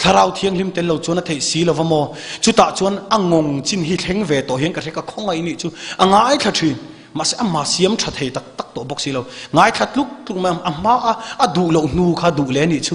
Thlarau Thianghlim tel lo chuan a theih si lova maw? Chutah chuan a ngawng chin hi thleng ve tawh hian ka hre ka khawngaih nih chu a ngaithla thin. Mahse ama siam tha thei tak tak tawh bawk si lo. Ngaithla tluk tluk mai a, a hma a a duh loh hnu kha duh leh nih chu.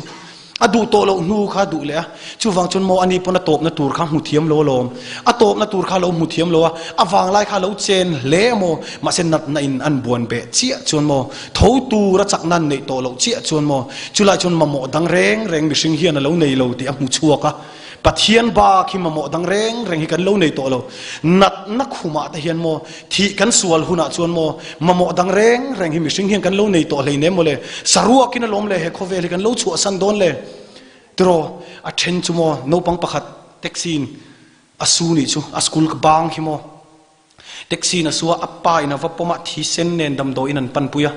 A duh tawh loh hnu kha a duh leh a, chuvang chuan maw ani pawn a tawpna tur kha hmu thiam lo alawm. A tawpna tur kha a lo hmu thiam lo a, a vanglai kha a lo chen hle maw, mahse natna in an buan beh chiah chuan maw, tho tur a chakna an neih tawh loh chiah chuan maw, chulai chuan mamawh dang reng reng mihring hian a lo nei lo tih a hmu chhuak a. Pathian bak hi mamawh dang reng reng hi kan lo nei tawh lo. Natna khumah te hian maw, thih kan sual hunah chuan maw, mamawh dang reng reng hi mihring hian kan lo nei tawh hleinem maw le, saruakin alawm le he khawvel hi kan lo chhuahsan dawn le. Tiraw, a then chu maw, naupang pakhat taxi in a su nih chu, a school bang khi maw, Taxi in a su a, a pa in a va pawm a, thisen nen damdawiin an panpui a.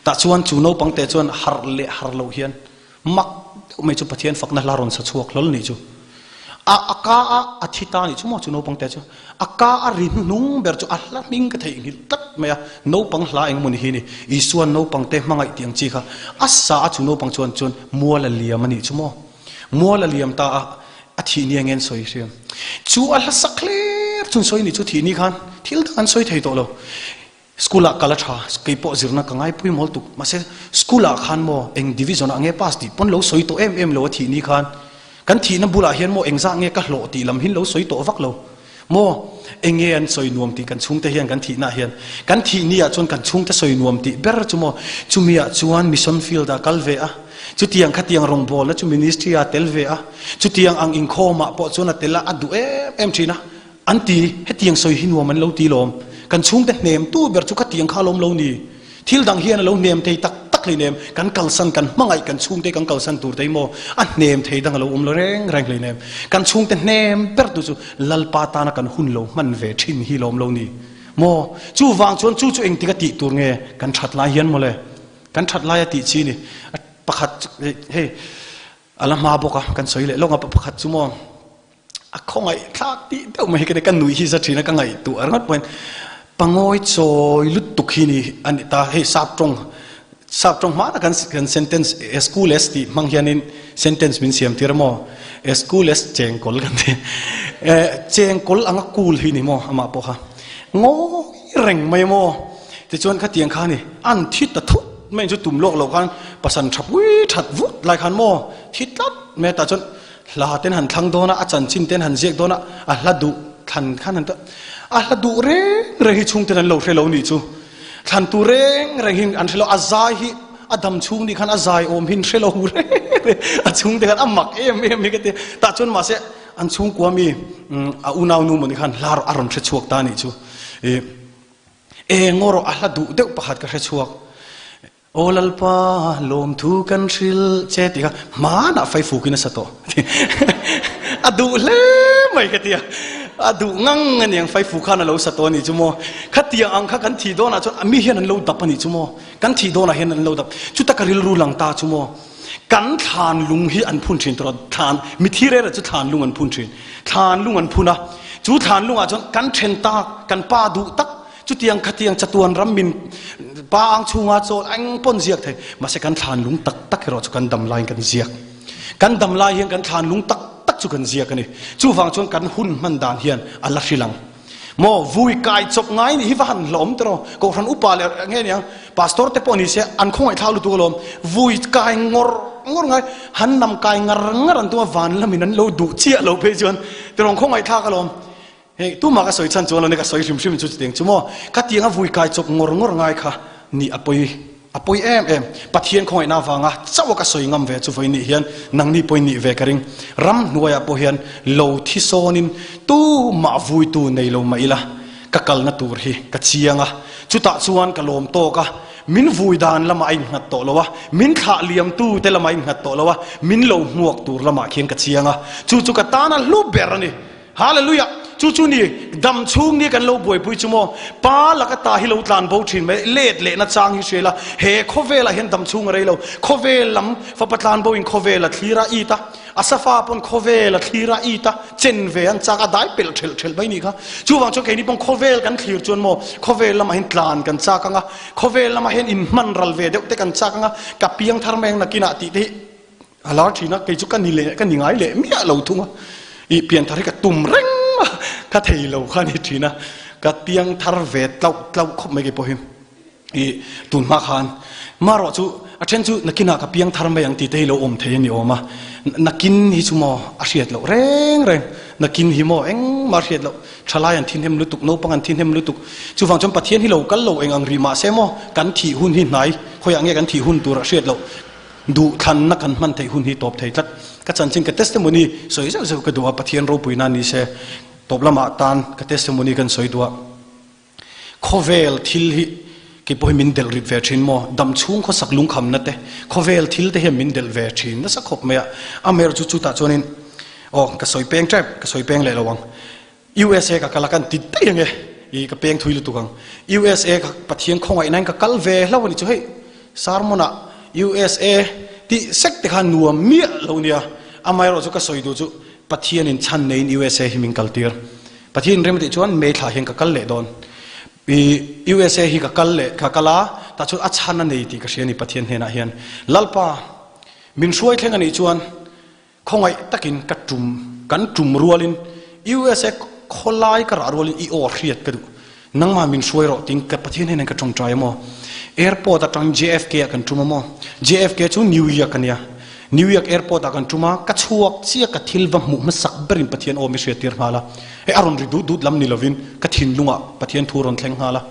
Tah chuan chu naupang te chuan harh leh harh loh hian mak deuh mai chu Pathian fakna hla rawn sa chhuak hlawl nih chu. A a ka a a thi ta nih chu maw chu naupang te chu. A ka a ri hnuhnung ber chu a hla hming ka theihnghilh tlat mai a, naupang hla eng emaw ni hi ni. Isua'n naupang te hmangaih tih ang chi kha a sa a chu naupang chuan chuan mual a liam a nih chu maw. Mual a liam ta a, a thih ni angen sawi hriam. Chu a hla sak hler chun sawi ni chu thih ni khan thil dang an sawi thei tawh lo. School ah kal a tha, kei pawh zirna ka ngaipui mawl tuk. Mahse school ah khan maw eng division ah nge pass tih pawn lo sawi tawh em em lo a thih ni khan. Kan thihna bulah hian maw engzah nge ka hlawh tih lam hin lo sawi tawh vak lo. Maw, enge an sawi nuam tih kan chhungte hian kan thihna hian kan thih ni ah chuan kan chhungte sawi nuam tih ber chu maw, chumi ah chuan mission field ah kal ve a, chutiang khatiang rawngbawlna chu ministry ah tel ve a, chutiang ang inkhawm ah pawh chuan a tel a, a duh em em thin a, an ti, hetiang sawi hi nuam an lo ti lawm, kan chhungte hnem tu ber chu khatiang kha alawm lo ni. Thil dang hian a lo hnem thei tak tak hleinem, kan kalsan, kan hmangaih, kan chhungte kan kalsan tur te maw a hnem thei dang a lo awm lo reng reng hleinem. Kan chhungte hnem ber tu chu Lalpa tana kan hun lo hman ve thin hi lawm lo ni maw? Chuvang chuan chu chu engtik a tih tur nge kan that lai hian mawle? Kan that lai a tih chi ni. Pakhat chu hei a la hma bawk a, kan sawi leh lawk a, pakhat chu maw A khawngaih thlak tih deuh mai hi ka ni, ka nuih hi za thin a, ka ngaihtuah ringawt pawhin pangawi chawi lutuk hi ni a ni ta. Hei sap tawng, sap tawng hmana kan kan sentence as cool as tih hmang hianin sentence min siam tir a maw? As cool as chengkawl kan ti. Eh chengkawl anga cool hi ni maw amah pawh kha ngawi reng mai maw? Tichuan khatiang kha ni an thi ta thut mai chu tum lawk loh khan pasan tha pui that vut lai khan maw thi tlat mai a tah chuan Hla ten han thlang dawn a, a chanchin ten han ziak dawn a, a hla duh thlan khan han ta, a hla duh reng reng hi chhungten an lo hre lo nih chu. Thlan tur reng reng hi an hre lo, a zai hi a dam chhung nih khan a zai awm hi an hre lo reng reng, a chhungte khan a mak em em hi ka ti. Tah chuan mahse an chhungkua mi a unau nu mawni khan hla a rawn hre chhuak ta nih chu. Ih eng erawh a hla duh deuh pakhat ka hre chhuak. Aw Lalpa, lawmthu kan hrilh che tih kha hmanah faifukin a sa tawh. A duh hle mai ka ti a, a duh ngang a niang faifu khan a lo sa tawh a nih chu maw. Khatiang ang kha kan thih dawnah chuan mi hian an lo dap a nih chu maw. Kan thih dawnah hian an lo dap. Chuta ka rilru lang ta chu maw. Kan thlan lung hi an phun thin tawh a, thlan mithi rera chu thlan lung an phun thin. Thlan lung an phun a, chu thlan lungah chuan kan then tak, kan pa duh tak, Chutiang khatiang chatuan ram min pa ang chhunga chawl eng pawn ziak thei. Mahse kan thlan lung tak tak erawh chu kan dam laiin kan ziak. Kan dam lai hian kan thlan lung tak tak chu kan ziak a ni. Chuvang chuan kan hun hman dan hian a la hrilh ang. Maw vui kai chawp ngai nih hi va han hlawm tiraw? Kohhran upa leh nge niang pastor te pawh ni se an khawngaih thlak lutuk alawm. Vui kai ngawr ngawr ngai han nam kai ngar ngar an tum a van lamin an lo duh chiah lo phei chuan tiraw an khawngaih thlak alawm. Hei, tumah ka sawi chhan chuan lo ni, ka sawi hrim hrim chu chutiang chu maw? Khatianga vui kai chawp ngawr ngawr ngai kha ni a pawi, a pawi em em. Pathian khawngaihna avanga chauh a ka sawi ngam ve chu vawi nih hian nangni pawi nih ve ka ring. Ram hnuaiah pawh hian lo thi sawnin tumah vuitu nei lo mah ila ka kalna tur hi ka chiang a, chutah chuan ka lawm tawk a, min vui dan lamah a innghat tawh lo a, min thlah liamtu te lamah a innghat tawh lo a, min lo hmuak tur lamah khian ka chiang a, chu chu ka tana hlu ber a ni. Hallelujah! Chu chu ni, dam chhung ni kan lo buaipui chu maw? Pa laka ta hi lo tlan bo thin mai, let lehna chang hi hria ila, he khawvelah hian dam chhung a rei lo. Khawvel lam fapa tlan bo in khawvel a thlir a it a, a safa pawn khawvel a thlir a it a, chen ve an chak a dai pelh thelh thelh mai ni kha. Chuvang chuan keini pawn khawvel kan thlir chuan maw, khawvel lamah hian tlan kan chak ang a, khawvel lamah hian inhman ral ve deuh te kan chak ang a, ka piang thar mai ang nakinah tih te hi, A lar thin a, kei chu ka ni leh ka ni ngai leh miah lo thung a, ih pianthar hi ka tum reng a, ka thei lo kha a ni thin a, ka piangthar ve tlauh tlauh khawp mai kei pawh hi ih tun hma khan marawh chu a then chu nakinah ka piangthar mai ang tih te hi lo awm thei a ni awm a. Nakin hi chu maw a hriat loh reng reng. Nakin hi maw engmah a hriat loh. Thalai an thinhem lutuk, naupang an thinhem lutuk. Chuvang chuan Pathian hi lo kal lo eng ang rih mah se maw kan thih hun hi hnai, khawiah nge kan thih hun tur a hriat loh. Duhthlanna kan hman theih hun hi tawp thei tlat. Ka chanchin ka testimony sawi zeuh zeuh ka duh a, Pathian ropuina ni se tawp lamah tan ka testimony kan sawi duh a. Khawvel thil hi kei pawh hi min delh rit ve thin maw? Dam chhung khawsak lungkhamna te, khawvel thil te hian min delh ve thin nasa khawp mai a. Amaherawhchu chutah chuanin aw ka sawi peng tep, ka sawi peng leh lo ang. USA ka kal a kan ti daih ang e, i ka peng thui lutuk ang. USA ka Pathian khawngaihnain ka kal ve hlauh a ni chu hei sermon ah USA tih sek te kha nuam miah lo nia. Amaherawhchu ka sawi duh chu Pathianin chhan neiin USA hi min kaltir. Pathian rem tih chuan May thla hian ka kal leh dawn. I USA hi ka kal leh ka kal a, tah chuan a chhan a nei tih ka hria a ni Pathian hnenah hian. Lalpa, min hruai thleng a nih chuan khawngaih takin ka tum, kan tum rualin USA khawlai ka rah rualin i aw hriat ka duh. Nangmah min hruai rawh tiin ka Pathian hnenah ka tawngtai a maw? Airport atang JFK ah kan tum a maw? JFK chu New York a nia. New York airport ah kan tum a, ka chhuak chiah ka thil va hmuh hmasak berin Pathian aw mi hriat tir nghal a. Hei a rawn ri dut dut lam ni lovin ka thinlungah Pathian thu a rawn thleng nghal a.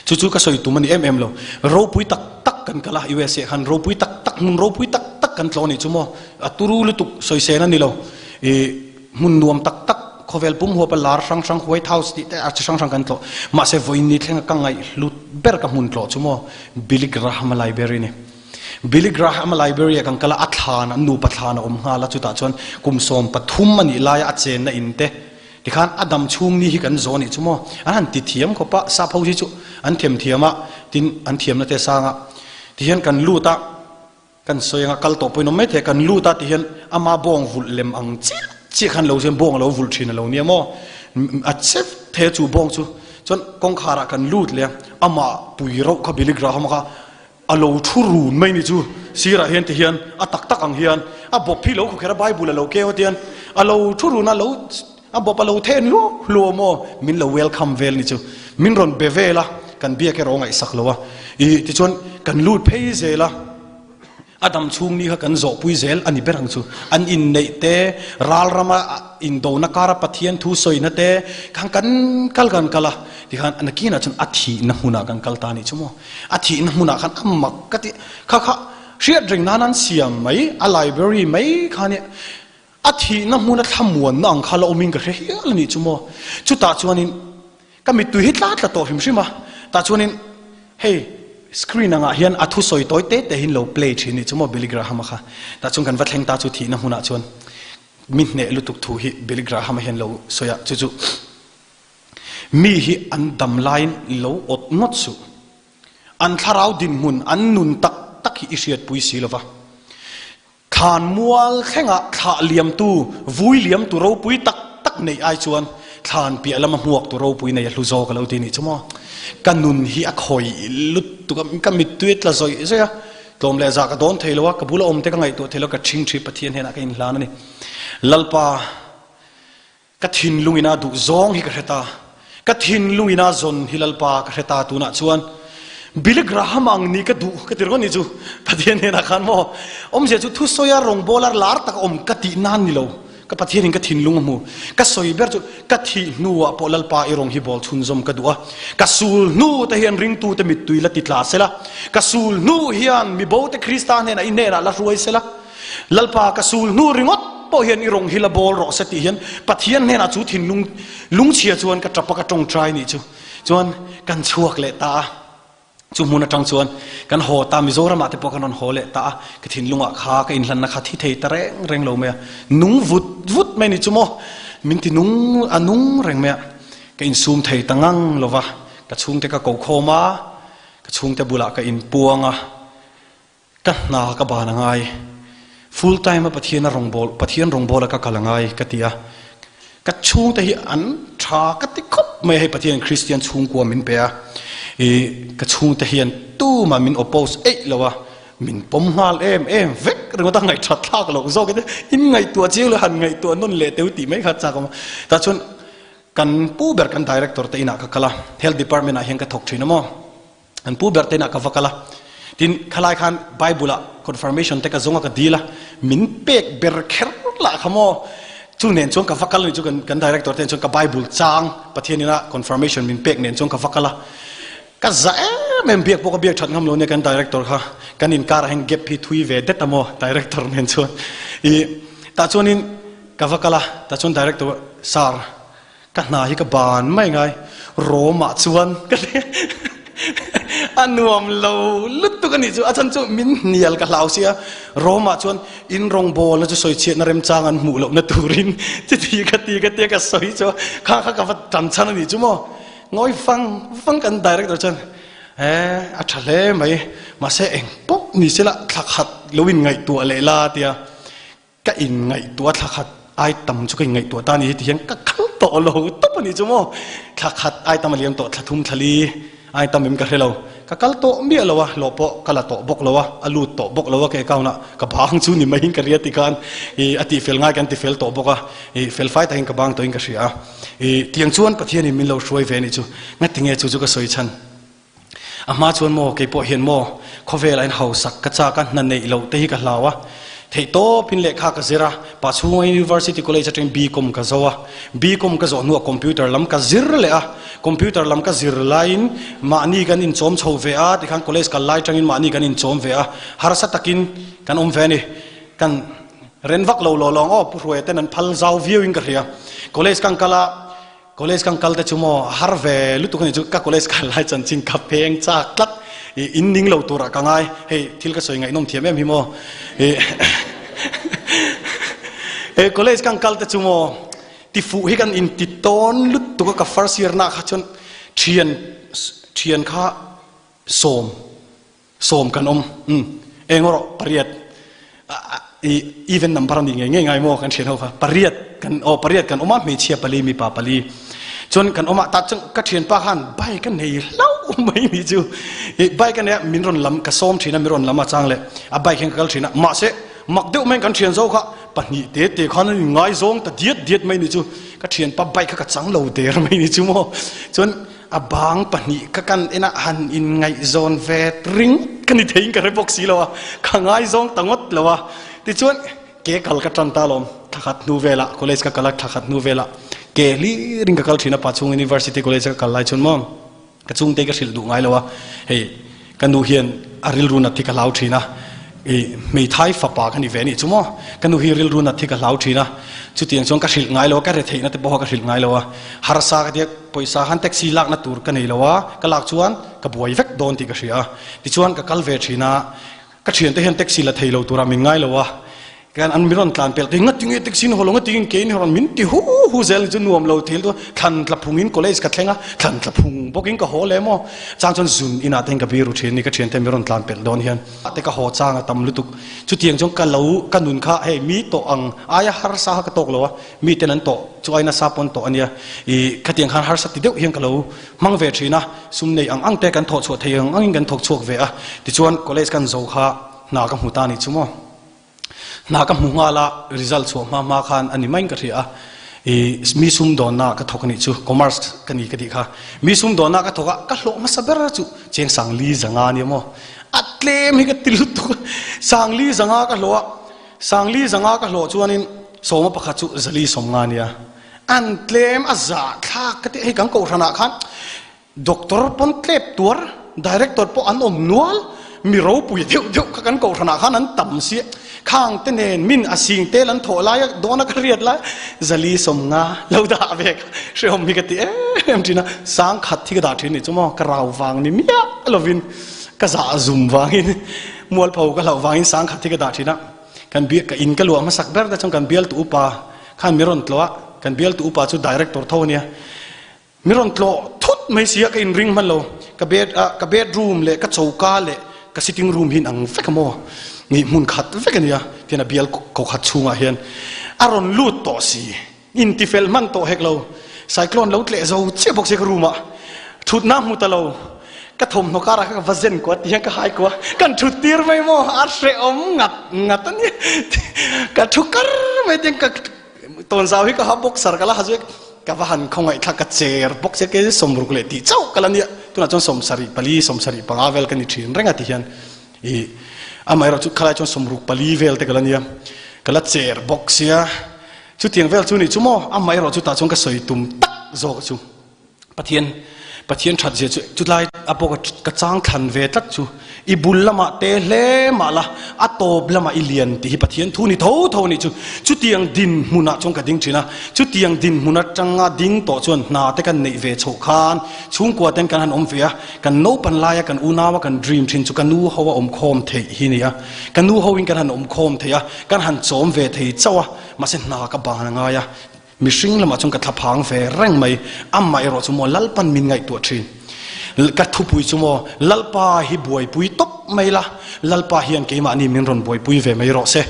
Chu chu ka sawi tum a ni em em lo. Ropui tak tak kan kal a, USA khan ropui tak tak hmun ropui tak tak kan tlawh a nih chu maw? A turu lutuk sawisel a ni lo. Ih Hmun nuam tak tak, khawvel pum huapa lar hrang hrang, White House tih te a chi hrang hrang kan tlawh. Mahse vawiin thlenga ka ngaihhlut ber ka hmun tlawh chu maw Billy Graham-a library a ni. Billy Graham-a library ah kan kal a, a thlan, an nupa thlan a awm nghal a, chutah chuan kum 13 a nih laia a chenna in te tikhan a dam chhung ni hi kan zawh a nih chu maw. An han ti thiam khawp a, sap ho hi chu an them thiam a, tin an thiamna te a sang a. Tihian kan lut a. Kan sawi anga kal tawh pawhin awm maithei a, kan lut a ti hian ama bawng vulh lem ang chiah chiah khan lo chuan bawng a lo vulh thin a lo nia maw? A che thei a chu bawng chu. Chuan kawngkhar ah kan lut leh a, amah pui rauh kha Billy Graham kha a lo thu run mai ni chu sirah hian ti hian a tak tak ang hian a bawp hi lo khawkher a Bible a lo keu a ti hian a lo thu run a lo a bawp a lo then hluau hluau maw min lo welcome vel ni chu min rawn be vel a kan biak erawh a ngaihsak lo a ih tichuan kan lut phei zel a a dam chhung ni kha kan zawhpui zel a ni ber ang chu an inneih te ral rama indona kara Pathian thu sawina te khan kan kal kan kal a tikhan nakinah chuan a thihna hmunah kan kal ta a nih chu maw a thihna hmunah khan a mak ka ti kha kha hriat reng nan an siam mai a library mai kha nia A thihna hmuna thlamuanna ang kha la awmin ka hre hial a nih chu maw. Chutah chuanin ka mittui hi tla tla tawh hrim hrim a, tah chuanin hei screen angah hian a thusawi tawi te te hian lo play thin a nih chu maw Billy Graham-a kha. Tah chuan kan va thleng ta chu thihna hmunah chuan mi hneh lutuk thu hi Billy Graham-a hian lo sawi a, chu chu mi hi an dam laiin lo awt ngawt suh. An thlarau dinhmun, an nun tak tak hi i hriatpui si lova. Thlan mual thlengah thlah liamtu, vui liamtu ropui tak tak neih ai chuan thlan piah lama hmuaktu ropui nei a hlu zawk a lo ti nih chu maw. Ka nun hi a khawih lutuk a, ka mittui a tla zawih zawih a, tlawm leh zah ka dawn thei lo a, ka bula awmte ka ngaihtuah thei lo, ka ṭhingṭhi Pathian hnenah ka inhlan a ni. Lalpa. Ka thinlung ina duh zawng hi ka hre ta. Ka thinlung ina zawn hi Lalpa ka hre ta tunah chuan Billy Graham ang ni ka duh ka ti ringawt ni chu Pathian hnenah khan maw awmzia chu thusawia rawngbawla lar tak a awm ka tih nan ni lo ka Pathian in ka thinlung a hmu ka sawi ber chu ka thih hnuah pawh Lalpa i rawng hi bawl chhunzawm ka duh a ka sul hnu te hian ringtu te mittui la ti tla sela ka sul hnu hian mibo te Krista hnenah i hnenah la hruai sela Lalpa ka sul hnu ringawt pawh hian i rawng hi la bawl rawh se tih hian Pathian hnenah chu thinlung lungchhia chuan ka tap a ka tawngtai nih chu chuan kan chhuak leh ta a chu hmun atang chuan kan haw ta Mizoramah te pawh kan rawn haw leh ta a ka thinlungah kha ka inhlanna kha thi thei ta reng reng lo mai a nung vut vut mai ni chu maw min ti nung a nung reng mai a ka insum thei ta ngang lova ka chhungte ka ko khawm a ka chhungte bulah ka inpuang a Ka hna ka ban a ngai. Full time a Pathian a rawngbâwl, Pathian rawngbâwl a ka kal a ngai ka ti a. Ka chhungte hi an tha ka ti khawp mai a, hei Pathian Kristian chhungkua min pe a. I ka chhungte hian tumah min oppose eih lo a, min pawm nghal em em vek ringawt a, ngaihthat thlak loh zawk in in ngaihtuah chiang lo han ngaihtuah nawn leh teu tih mai kha chak a awm a. Tah chuan kan pu ber kan director te inah ka kal a, Health department ah hian ka thawk thin a maw. An pu ber te inah ka va kal a. Tin, khalai khan Bible ah confirmation te ka zawng a ka dil a, min pek ber kher lah kha maw. Chu nen chuan ka va kal a ni chu kan kan director te chuan ka Bible chang Pathian ina confirmation min pek nen chuan ka va kal a. Ka za em em biak pawh ka biak that ngam lo nia kan director kha kan inkar ah hian gap hi thui ve det a maw director nen chuan i tah chuanin ka va kal a tah chuan director sir ka hna hi ka ban mai ngai Rome ah chuan ka ti a nuam lo lutuk a nih chu a chhan chu min hnial ka hlau sia Rome ah chuan in rawngbawlna chu sawi chhiatna remchang an hmuh lohna turin chuti ka ti ka tia ka sawi chu kha kha ka va tan chhan a nih chu maw. Ngawi fang fang kan director chuan he a tha hle mai mahse eng pawh ni se la thla khat lo in ngaihtuah leh la tia ka in ngaihtuah thla khat ai tam chu ka in ngaihtuah ta ni hi ti hian ka kal tawh lo tawp a ni chu maw thla khat ai tam a liam tawh thla thum thla li ai tam em ka hre lo ka kal tawh miah lo a hlawh pawh ka la tawh bawk lo a a lut tawh bawk lo a ka account ah ka bang chu ni maiin ka ria ti khan i a tihfel ngai kan tifel tawh bawk a i fel fai takin ka bang tawhin ka hria a. I tiang chuan Pathianin min lo hruai ve anih chu ngatinge chu chu ka sawi chhan. A hma chuan maw kei pawh hian maw khawvel a in hausak ka chak a hna neih loh te hi ka hlau a. Theih tawpin lehkha ka zir a, pah chhunga University College atangin BCom ka zo a. BCom ka zawh hnuah computer lam ka zir leh a. Computer lam ka zir laiin mahni kan inchawm chho ve a tikhan college kal lai atangin mahni kan inchawm ve a. Harsa takin kan awm ve a ni. Kan. Ren vak lo law lawng aw Pu Hruaia ten an phal zau viau in ka hria. College kan kal a, college kan kal te chu maw har ve lutuk a ni chu ka college kal lai chanchin ka peng chak tlat i in ning lo turah ka ngai hei thil ka sawi ngaihnawm thiam em hi maw i he college kan kal te chu maw tifuh hi kan in ti tawn lutuk a ka first year na kha chuan thian thian kha sawm Sawm kan awm. Umm. Eng erawh pariat i even number a nih ngei ngei ngai maw kan thian ho kha. Pariat kan aw pariat kan awm a hmeichhia pali mipa pali. Chuan kan awm a tah chuan ka thianpa khan bike a nei hlauh mai ni chu. I bike a nei a min rawn lam ka sawm thin a min rawn lam a chang leh a bike hian ka kal thin a mahse mak deuh maiin kan thian zo kha pahnih te te khan an inngaizawng ta diat diat mai ni chu. Ka thianpa bike kha ka chang lo der mai ni chu maw. Chuan A bang pahnih ka kan en a, han inngaihzawn ve ringawt ka ni theiin ka hre bawk si lo a, ka ngaizawng ta ngawt lo a. Tichuan, ke kal ka tan ta alawm, thla khat hnu velah college ka kal a, thla khat hnu velah ke hlirin ka kal thin a, Pachhung University College a ka kal lai chuan maw ka chhungte ka hrilh duh ngai lo a, hei Ka nu hian a rilru nat hi ka hlau thin a, i hmeithai fapa ka ni ve anih chu maw? Ka nu hi rilru nat hi ka hlau thin a, chutiang chuan ka hrilh ngai lo a, ka retheihna te pawha ka hrilh ngai lo a, harsa ka tia pawisa khan taxi lakna tur ka nei lo a, ka lak chuan ka buai vek dawn tih ka hria a, tichuan ka kal ve thin a, ka thiante hian taxi la thei lo turah min ngai lo a, Kan an min rawn tlan pelh te ngati nge taxi in haw lo ngati nge kein rawn min ti hu hu zel ni chu nuam lo thil chu thlan tla phung in college ka thleng a thlan tla phung bawk in ka haw leh maw chang chuan zun inah te hian ka biru thin ni ka thian te min rawn tlan pelh dawn hian te ka haw chang a tam lutuk chutiang chuan ka lo ka nun kha hei mi tawh ang aia harsa kha ka tawk lo a mi ten an tawh chu ai nasa pawn tawh ania i khatiang khan harsa ti deuh hian ka lo hmang ve thin a sum nei ang ang te kan thawh chhuah thei ang ang in kan thawk chhuak ve a tichuan college kan zo kha hna ka hmu ta ni chu maw. Hna ka hmu nghal a, result chhuah hma hma khan a ni maiin ka hria a, i mi sumdawnna ka thawk a nih chu, commerce ka ni ka tih kha. Mi sumdawnna ka thawk a, ka hlawh hmasa ber chu cheng Sangli zanga a nia maw? A tlem hi ka ti lutuk a, Sangli zanga ka hlawh a, Sangli zanga ka hlawh chuanin sawma pakhat chu zali sawmnga a nia. An tlem a zahthlak ka ti a, hei kan kohhranah khan Doctor pawn tlep tuar, Director pawh an awm nual, mi ropui deuh deuh kha kan kohhranah khan an tam si. Khang te nen min a sing tel an thawh lai a, dawna ka riat lai zali sawmnga lo dah ve kha hrehawm hi ka ti em em thin a, sang khat hi ka dah thin nih chu maw, ka rau vang ni miah lovin ka zah zum vangin mualpho ka hlauh vangin sang khat hi ka dah thin a. Kan ka in ka luah hmasak ber te chuan kan bialtu upa khan mi rawn tlawh a, kan bialtu upa chu Director tho a nia. Mi rawn tlawh thut mai si a, ka inring hman lo. Ka bed ah, ka bedroom leh ka choka leh ka sitting room hi inang vek a maw? Nih hmun khat vek a nia, tihian a bial ko khat chhungah hian a rawn lut tawh si. Intifel hman tawh hek lo. Cyclone lo tleh zo chiah bawk si ka room ah. Thutna hmu ta lo. Ka thawmhnaw karah kha ka va zen kuah tihian ka hai kuah. Kan thut tir mai maw? A hrehawm ngat ngat a nia. Ka thu kar mai tihian ka Tawnzau hi ka ha boxer ka la ha zui ka va han khawngaih thla ka cher bawk sia ke sawmruk leh tih chauh ka la nia tunah chuan sawmsarih pali sawmsarih panga vel ka ni thin reng a ti hian. I amaherawh chu khalai chuan 64 vel te ka la nia, ka la cher bawk sia. Chutiang vel chu nih chu maw? Amaherawh chu tah chuan ka sawi tum tak zawk chu Pathian Pathian that zia chu chutlai a pawh ka chang thlan ve tlat chu i bul lamah te hle mah la a tawp lamah i lian tih hi Pathian thu ni tho tho nih chu chutiang dinhmunah chuan ka ding thin a chutiang dinhmun atanga ding tawh chuan hna te kan neih ve chhoh khan chhungkua ten kan han awm ve a kan naupan laia kan unaua kan dream thin chu ka nu ho a awm khawm theih hi ni a ka nu ho in kan han awm khawm thei a kan han chawm ve thei chauh a mahse hna ka ban a ngai a Mihring lamah chuan ka thlaphang ve reng mai. Amah erawh chu maw Lalpan min ngaihtuah thin. Ka thupui chu maw Lalpa hi buaipui tawp mai la, Lalpa hian keimahni min rawn buaipui ve mai rawh se.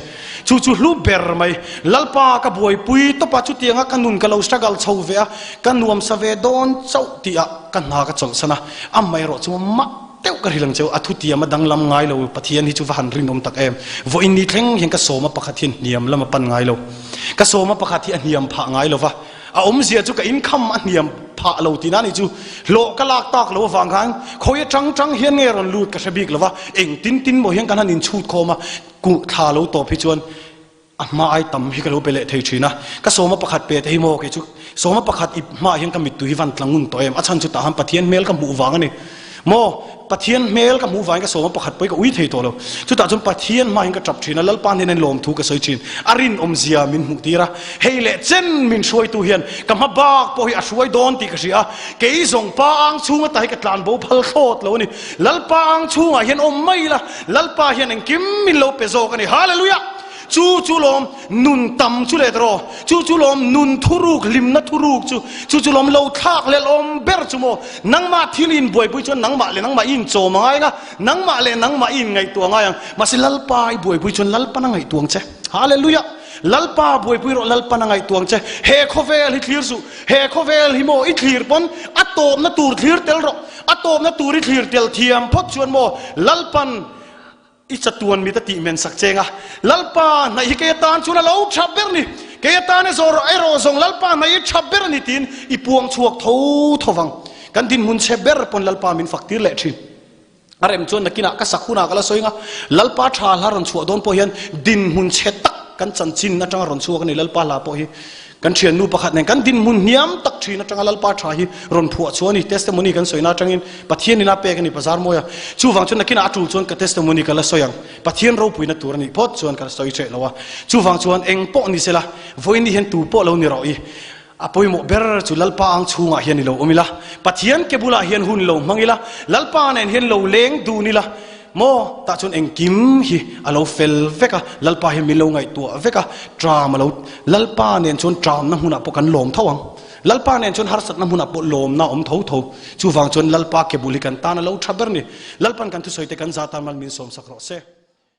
Chu chu hlu ber mai. Lalpa ka buaipui tawp a, chutianga ka nun ka lo struggle chho ve a, ka nuamsa ve dawn chauh tihah ka hna ka chawlhsan a. Amah erawh chu maw mah deuh ka hrilh ang cheu, a thutiam a danglam ngai lo, Pathian hi chu va han rinawm tak em. Vawiin ni thleng hian ka sawma pakhat hian hniam lam a pan ngai lo. Ka sawma pakhat hi a hniam phah ngai lo va, a awmzia chu ka income a hniam phah lo tihna ni chu. Hlawh ka lak tak lo avang khan khawi atang tang hian nge rawn lut ka hre bik lo va, engtin tin maw hian kan han inchhut khawm a, kuh thla lo tawp hi chuan A hma ai tam hi ka lo pe leh thei thin a, ka sawma pakhat pe te hi maw kei chu sawma pakhat i hmaah hian ka mittui hi van tla ngun tawh em, a chhan chu tah han Pathian hmel ka hmuh vang a ni maw, Pathian hmel ka hmuh vangin ka sawma pakhat pawh hi ka ui thei tawh lo, chutah chuan Pathian hmaah hian ka tap thin a, Lalpa hnena lawmthu ka sawi thin, a rinawmzia min hmuh tir a, hei leh chen min hruaitu hian ka hma bak pawh hi a hruai dawn tih ka hria a, kei zawng pa ang chhung ata hi ka tlan bo phal thlawt lo a ni, Lalpa ang chhungah hian awm mai ila, Lalpa hian engkim min lo pe zawk a ni, Hallelujah! Chu chu lawm nun tam chu leh tawh Chu chu lawm nun thuruk hlimna thuruk chu. Chu chu lawm lo thlak leh lawm ber chu maw. Nangmah thil in buaipui chuan nangmah leh nangmah i inchawm a ngai ang a, nangmah leh nangmah i inngaihtuah a ngai ang. Mahse Lalpa i buaipui chuan Lalpan a ngaihtuah ang che. Hallelujah! Lalpa buaipui rawh Lalpan a ngaihtuah ang che. He khawvel hi thlir suh. He khawvel hi maw i thlir pawn a tawpna tur thlir tel rawh. A tawpna tur i thlir tel thiam phawt chuan maw Lalpan I chatuan mit a tih men sak cheng a, Lalpa hnaih hi kei atan chuan a lo tha ber ni, kei atan e zawh rawh erawh zawng Lalpa hnaih hi tha ber a ni tiin i puang chhuak tho tho vang. Kan dinhmun chhe ber pawn Lalpa min fak tir leh thin. A rem chuan nakinah ka sak hunah ka la sawi ang a, Lalpa tha hla rawn chhuah dawn pawh hian dinhmun chhe tak kan chanchin atanga rawn chhuak a ni Lalpa hla pawh hi. Kan thiannu pakhat nen kan dinhmun hniam tak thin atanga Lalpa tha hi rawn phuah chu a ni. Testimony kan sawina atangin Pathian ina pek a ni Bazar Mawia. Chuvang chuan nakinah a tul chuan ka testimony ka la sawi ang. Pathian ropuina tur a nih phawt chuan ka la sawi hreh lo a. Chuvang chuan eng pawh ni sela, vawiin hian tu pawh lo ni rawh i. A pawimawh ber chu Lalpa ang chhungah hian i lo awm ila, Pathian ke bulah hian hun lo hmang ila, Lalpa nen hian lo leng dun ila, Maw? Tah chuan engkim hi a lo fel vek a, Lalpa hi min lo ngaihtuah vek a, ṭam a lo, Lalpa nen chuan ṭamna hmunah pawh kan lawm tho ang. Lalpa nen chuan harsatna hmunah pawh lawmna a awm tho tho. Chuvang chuan Lalpa ke bul hi kan tan a lo ṭha ber ni. Lalpan kan thusawi te kan za tan mal min sawmsak rawh se.